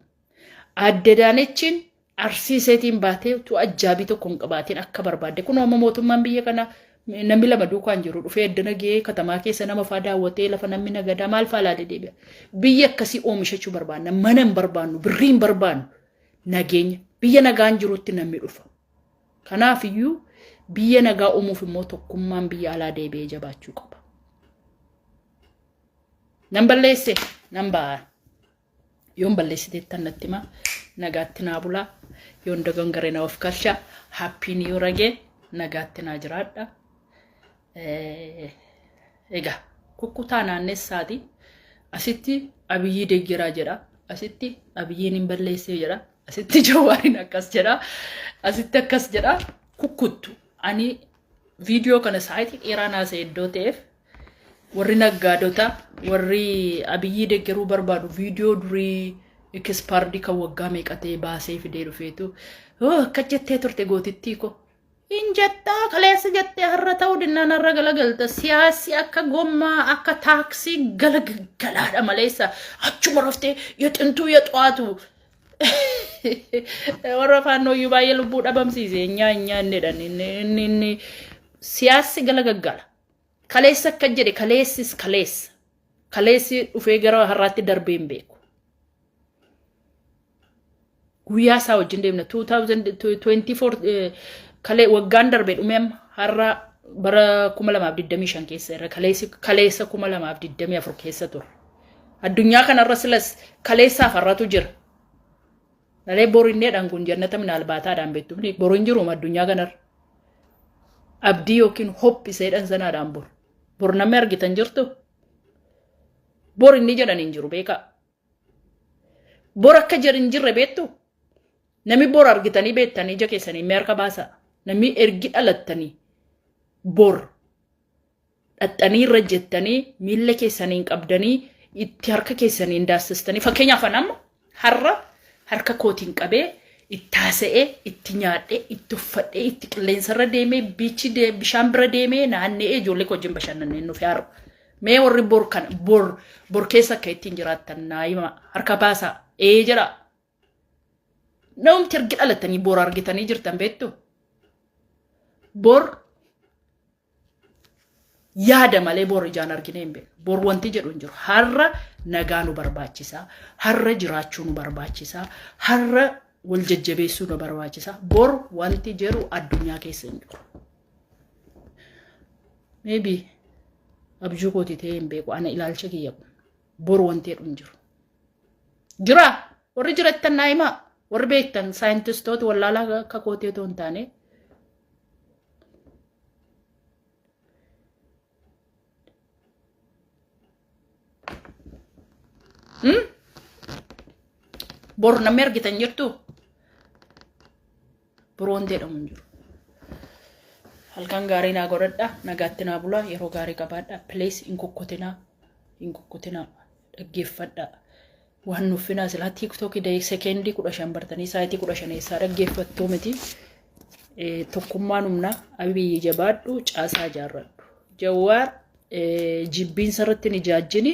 Aadde Daanechiin Arsii iseetiin baatee utuu ajjaabii tokko hin qabaatiin akka barbaadde. Kun amma mootummaan biyya kana namni lama duukaan jiru dhufee eddana ga'ee katamaa keessa nama faa daawwatee, lafa namni nagadaa maal faa ilaalee deebi'a. Biyya akkasii oomishachuu barbaanna. Mana hin barbaannu, birrii hin barbaannu. Nageenya. Biyya nagaan jirutti namni dhufa. Kanaaf iyyuu biyya nagaa uumuuf immoo tokkummaan biyya alaa deebi'ee jabaachuu qaba. Nan balleesse, nan ba'a. Yoon balleessiteettan natti himaa. Nagaatti naa bulaa. Yoon dogongore na of galcha. Happy New Year. Nagaatti naa jiraadha. Egaa kukkutaa naannessaati. Asitti Abiyyii deeggaraa jedha. Asitti Abiyyiin hin balleessee jedha. Asitti Jawaariin akkas jedha. Asitti akkas jedha. Kukkuttu. Ani viidiyoo kana sa'aatii dheeraa naasa'e iddoo ta'eef, warri naggaadota, warri Abiyyii deeggaruu barbaadu, viidiyoo durii expired kan waggaa meeqa ta'e baasee fidee dhufeetu akka jettee turte gootittii ko. Hin jettaa, kaleessa jettee har'a ta'uu dinnaan har'a galagalta. Siyaasi akka gommaa, akka taaksii galagalaadha maleessa achuma raftee yaxintuu yaxwaatu. Warra faannooyyuu baay'ee lubbuu dhabamsiise nyaa nyaa inni jedhan inni inni siyaasi galagaggala. Kaleessa akka jedhe, kaleessis kaleessa. Kaleessi dhufee gara har'aatti darbee hin beeku. Guyyaa isaa wajjin deemna. 2024 kalee waggaan darbe dhume, amma har'a bara 2025 keessa irra, kaleessi kaleessa 2024 keessa ture. Addunyaa kanarra silas kaleessaaf har'atu jira. Malee borinneedhaan kun jannata minaalbaataadhaan beektu. Boru hin jiru addunyaa kanarra. Abdii yookiin hope iseedhaan sanaadhaan boru. Bor namni argitan jirtu? Bor inni jedhan hin jiru, beekaa. Bor akka jedhan hin jirre beektu? Namni bor argitanii beektanii ija keessanii mee harka baasaa. Namni ergi dhalattanii bor dhaxxanii irra jettanii, miilla keessaniin qabdanii, itti harka keessaniin daassistanii, fakkeenyaaf an amma har'a harka kootiin qabee itti haasa'ee, itti nyaadhee, itti uffadhee, itti qilleensarra deemee, biichi bishaan bira deemee naanna'ee, ijoollee koo wajjin bashannanee nufi har'a. Mee warri bor kana bor keessa akka ittiin jiraattan naa hima, harka baasaa, ee jedha. Namumti ergi dhalattanii bor argitanii jirtan beektu? Bor yaada malee bor ijaan arginee hin beeknu. Bor wanti jedhu hin jiru. Har'a nagaa nu barbaachisa. Har'a jiraachuu nu barbaachisa. Har'a wal jajjabeessuu nu barbaachisa. Bor wanti jedhu addunyaa keessa hin jiru. Maybe abjuu kooti ta'ee hin beeku. Ana ilaalcha kiyya kun. Bor wanti jedhu hin jiru. Jira, warri jirattan naa himaa. Warri beektan, saayintistoota wallaalaa akka kootii otoo hin taane. Bor namni argitan jirtu? Bor wanti jedhamu hin jiru. Halkan gaarii naa godhadha. Nagaatti naa bulaa. Yeroo gaarii qabaadha. Please, hin kukkutinaa. Hin kukkutinaa. Dhaggeeffadhaa. Waan nuffinaa silaa TikTokii sekeendii 15 bartanii saayitii 15 eessaa dhaggeeffattuu miti. Tokkummaan humna. Abiyyi jabaadhu, caasaa ijaarradhu. Jawaar, jibbiinsa irratti hin ijaajjini.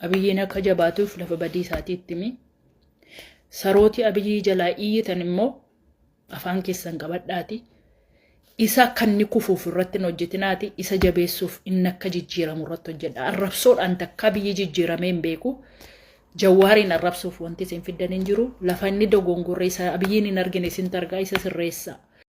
Abiyyiin akka jabaatuuf lafa badii isaatii itti himi. Sarooti Abiyyii jalaa iyyitan immoo afaan keessan qabadhaati. Isa akka inni kufuuf irratti hin hojjetinaati, isa jabeessuuf inni akka jijjiiramu irratti hojjedha. Arrabsoodhaan takkaa biyyi jijjiiramee hin beeku. Jawwaariin arrabsuuf wanti isin fiddan hin jiru. Lafa inni dogongorre isa Abiyyiin hin argine isin targaa isa sirreessa.